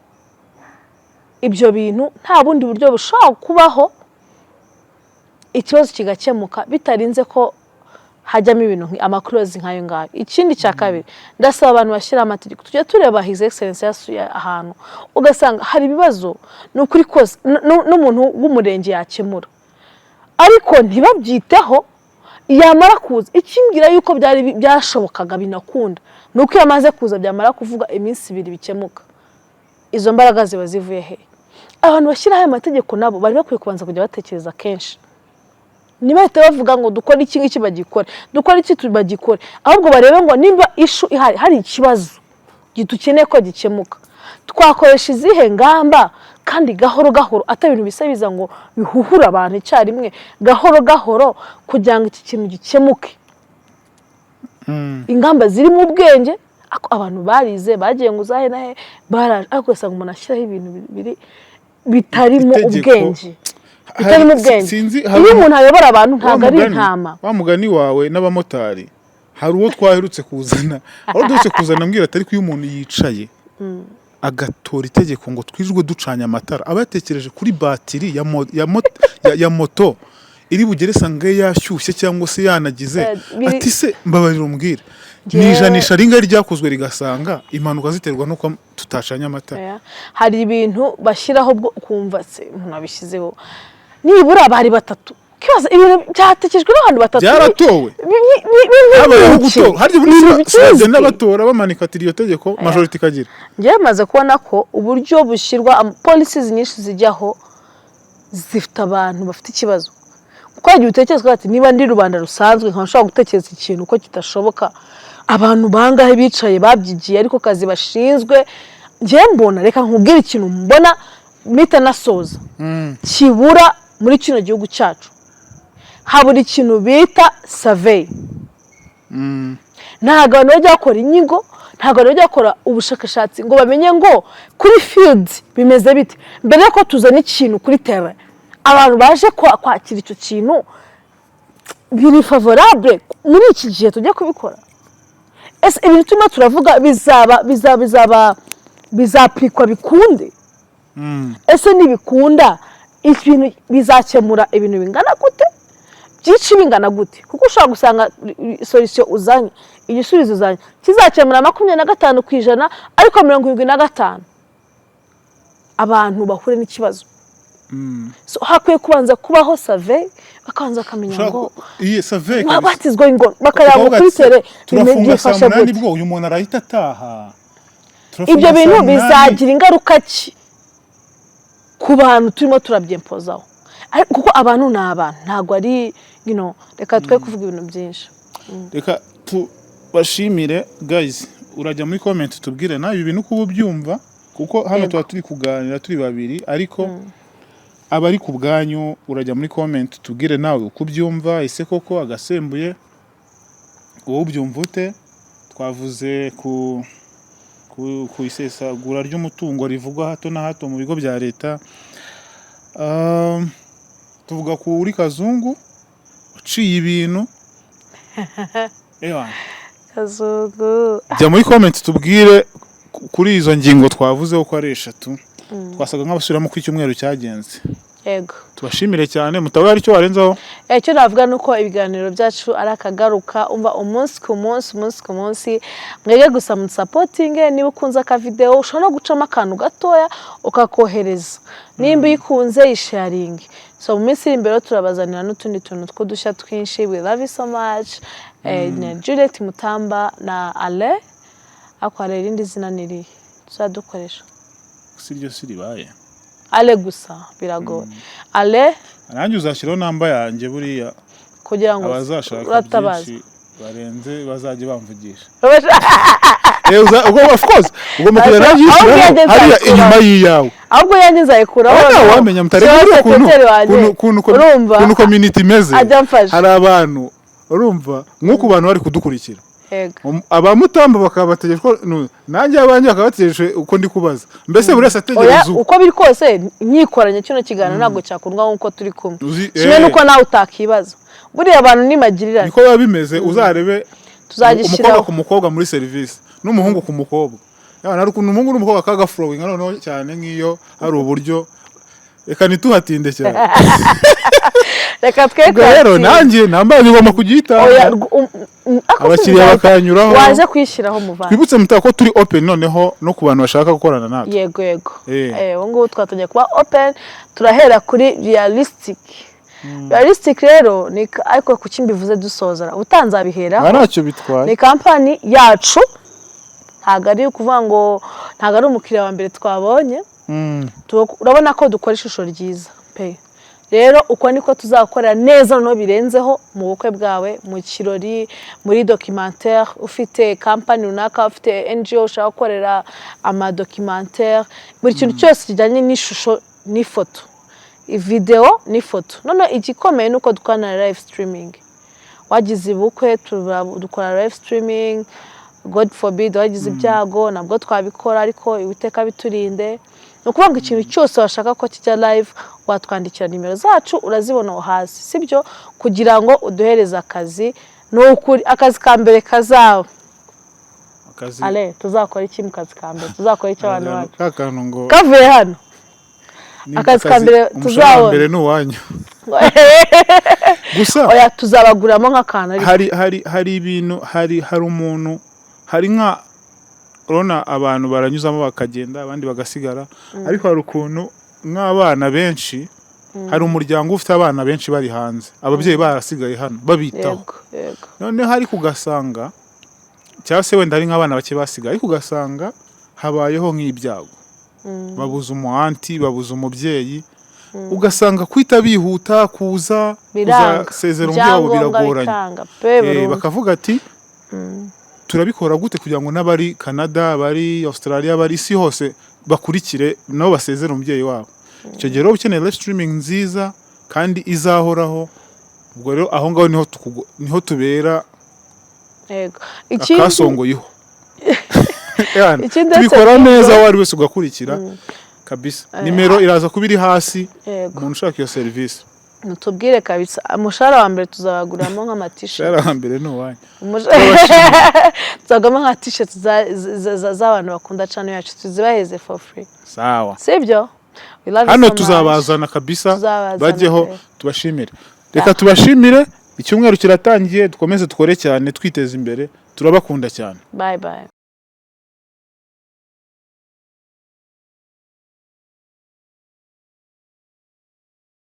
ibyo bintu nta bundi buryo bushobora kubaho ikibazo kigakemuka bitarinze ko hajyamo ibintu amaclauses nk'ayo ngayo. Ikindi cya kabiri, ndasaba abantu bashyiraho amategeko, tujya tureba His Excellence yasuye ahantu, ugasanga hari ibibazo ni ukuri kose n'umuntu w'umurenge yakemura, ariko ntibabyiteho. Yamara kuza, ikimbwira yuko byari byashobokaga binakunda ni uko iyo amaze kuza, byamara kuvuga iminsi 2 bikemuka. Izo mbaraga ziba zivuye he? Abantu bashyiraho aya mategeko nabo bari bakwiye kubanza kujya batekereza kenshi. Ntibahite bavuga ngo dukore iki ngiki bagikore, dukore iki bagikore, ahubwo barebe ngo nimba issue ihari, hari ikibazo dukeneye ko gikemuka, twakoresha izihe ngamba, kandi gahoro gahoro, atari ibintu bisa biza ngo bihuhure abantu icyarimwe, gahoro gahoro kugira ngo iki kintu gikemuke. Ingamba ziri mu bwenge. Ariko abantu barize, bagiye ngo uzahe nahe, baraje, ariko ugasanga umuntu ashyiraho ibintu biri bitarimo Itegeko. ubwenge, bitarimo ubwenge. Sinzi, Iyo umuntu ayobora abantu, ntabwo ari wa mugani- intama. Wa mugani wawe n'abamotari, hari uwo twaherutse kuzana, aho duherutse kuzana ambwira ati: "Ariko iyo umuntu yicaye agatora itegeko ngo twirirwe ducanye amatara, aba yatekereje kuri batiri ya moto iri bugere sange yashyushye cyangwa se yanagize." Ati: "Se mbabarira umbwire, ni ijanisha ringahe ryakozwe rigasanga impanuka ziterwa n'uko tutacanye amatara?" Oya. Hari ibintu bashyiraho bwo ukumva se umuntu abishyizeho, nibura bari batatu, ukibaza ibintu byatekejwe n'abantu batatu. Byaratowe. Habayeho Biki? gutora harya ubundi. Ibintu Bagenda bizwi. batora, bamanika ati iryo tegeko, majorité ikagira. Njyewe maze kubona ko uburyo bushyirwa policies nyinshi zijyaho zifite abantu bafite ikibazo, kuko hari igihe utekereza ati: "Niba ndi rubanda rusanzwe nkaba nshobora gutekereza ikintu ko kidashoboka, abantu bangahe bicaye babyigiye ariko kazi bashinzwe?" Njyewe mbona, reka nkubwire ikintu mbona mpita nasoza kibura muri kino gihugu cyacu: habura ikintu bita survey. Ntabwo abantu bajya bakora inyigo, ntabwo abantu bajya bakora ubushakashatsi ngo bamenye ngo kuri field bimeze bite mbere yuko tuzana ikintu kuri terrain. Abantu baje kwakira icyo kintu biri favorable muri iki gihe tujya kubikora? Ese ibintu turimo turavuga bizaba bizapikwa bikunde? Ese nibikunda, ibintu bizakemura ibintu bingana gute, byinshi bingana gute? Kuko ushobora gusanga solution uzanye, igisubizo uzanye kizakemura 25%, ariko 75 abantu bahure n'ikibazo. So, hakwiye kubanza kubaho survey, bakabanza bakamenya ngo Iyi survey kabisa. What is going on, bakareba ngo Ukavuga kuri ati, terrain turafunga saa byifashe 8, gute? Bwo uyu muntu arahita ataha. Turafunga Ibyo saa bintu 8. bizagira ingaruka ki ku bantu turimo turabyempozaho? Ariko kuko abantu ni abantu, ntabwo ari reka twe kuvuga ibintu byinshi. Reka tubashimire, guys. Urajya muri comment tubwire nawe ibi bintu uko uba ubyumva, kuko hano tuba turi kuganira turi babiri, ariko abari ku bwanyu, urajya muri comment tubwire nawe uko ubyumva. Ese koko agasembuye wowe ubyumva ute? Twavuze ku isesagura ry'umutungo rivugwa hato na hato mu bigo bya leta. Tuvuga kuri Kazungu waciye ibintu. Ewa. Kazungu. Jya muri comment tubwire kuri izo ngingo twavuzeho ko ari eshatu. Twasaga nk'abasubiramo uko icyumweru cyagenze. Yego. Tubashimire cyane. Mutaba hari icyo warenzaho? Icyo navuga ni uko ibiganiro byacu ari akagaruka, umva, umunsi ku munsi, umunsi ku munsi. Mwege gusa musupportinge. Niba ukunze akavidewo, ushobora no gucamo akantu gatoya ukakohereza. Nimba uyikunze, yisharinge. So mu minsi iri imbere turabazanira n'utundi tuntu tw'udushya twinshi. We love you so much. Ni Juliet Mutamba na Ale, ariko hari irindi zina ni irihe tuzadukoresha? Si ryo si ribaye. Ale gusa biragoye, Ale. Nanjye uzashyiraho namba yanjye buriya. Kugira ngo Abazashaka uratabaza. byinshi barenze bazajye bamvugisha. Of course ugomba kujya Ahubwo nanjye uyishyiraho yanjye hariya nzayikuraho. inyuma y'iyawe. Ahubwo yanjye nzayikuraho. Aho nawe wamenya mutareba buriya ukuntu secretary wanjye, ukuntu urumva, ukuntu community imeze. Ajya amfasha. Hari abantu, urumva, nk'uko abantu bari kudukurikira, abamutamba bakaba bategereje ko nanjye abanjye bakaba bategereje uko ndi kubaza, mbese buri wese Oya, ategereza uko. Uko biri kose nyikoranye kino kiganiro ntabwo cyakundwa nk'uko turi kumwe, kimwe n'uko nawe utakibaza. Buriya abantu ni magirirane. Niko biba bimeze, uzarebe Tuzagishyiraho. umukobwa ku mukobwa muri serivisi n'umuhungu ku mukobwa. Yawe, hari ukuntu umuhungu n'umukobwa kagaflowinga noneho cyane nk'iyo hari uburyo. Reka ntituhatinde cyane. Reka twe Ubwo rero kwakira. nanjye nambaye ngomba Oya, kugitanga, ako abakiriya bakanyuraho. Waje kuyishyiraho, muvandi. Twibutse mutako ko turi open noneho no ku bantu bashaka gukorana natwe. Yego. Eh. Ubu ngubu twatangiye kuba open. Turahera kuri realistic. Realistic rero ni ariko kuki mbivuze dusoza, utanzabiheraho? Nta ntacyo bitwaye. Ni kampani yacu, ntabwo ari ukuvuga ngo ntabwo ari umukiriya wa mbere twabonye. Urabona ko dukora ishusho ryiza pe. Rero uko niko tuzakorera neza, noneho birenzeho mu bukwe bwawe, mu kirori, muri documentaire, ufite company runaka, ufite NGO ushaka gukorera amadocumentaire, buri kintu cyose kijyanye n'ishusho n'ifoto, videwo n'ifoto. Noneho igikomeye ni uko dukora na live streaming. Wagize ubukwe, dukora live streaming. God forbid, wagize ibyago, nabwo twabikora, ariko Uwiteka biturinde. Ni ukuvuga ngo ikintu cyose washaka ko kijya live, watwandikira. Nimero zacu urazibona aho hasi, sibyo? Kugira ngo uduhereze akazi. Ni ukuri, akazi ka mbere kazaba Akazi. Ale, tuzakora iki mu kazi ka mbere? Tuzakora iki, abantu bacu? Ka kantu ngo Kavuye hano. Akazi ka mbere umushahara wa tuzabona. mbere ni uwanyu gusa. Oya, tuzabaguriramo nk'akantu, ariko Hari ibintu, hari umuntu, hari nka, urabona abantu baranyuzamo bakagenda, abandi bagasigara, ariko hari ukuntu nk'abana benshi, hari umuryango ufite abana benshi bari hanze, ababyeyi barasigaye hano babitaho. yego yego Noneho ariko ugasanga, cyangwa se wenda hari nk'abana bake basigaye, ariko ugasanga habayeho nk'ibyago, babuze umu aunty, babuze umubyeyi, ugasanga kwita bihuta kuza Biranga. kuzasezera umubyeyi wabo Ibyangombwa biragoranye. bikanga pe, burundu. Bakavuga ati: "Turabikora gute kugira ngo n'abari Canada, bari Australia, bari isi hose bakurikire, nabo basezere umubyeyi wabo?" Icyo gihe rero ukeneye live streaming nziza kandi izahoraho. Ubwo rero aho ngaho niho tubera Ikindi akasongoyeho. Yani, Ikindi uretse tubikora n'ibyo- neza, uwo ari wese ugakurikira kabisa. Nimero iraza kuba iri hasi, umuntu ushaka iyo serivisi. Mutubwire kabisa. Umushahara wa mbere tuzabaguriramo nk'amatisheti. Umushahara wa mbere ni uwanyu. Tuzaguramo nka t-shirt z'abantu bakunda channel yacu, tuzibaheze for free. Sawa. Sibyo? We love you Hano so much. tuzabazana kabisa. Tuzabazana Bajyeho. pe. Tubashimire, reka tubashimire. Icyumweru kiratangiye, dukomeze dukore cyane, twiteze imbere. Turabakunda cyane. Bye bye.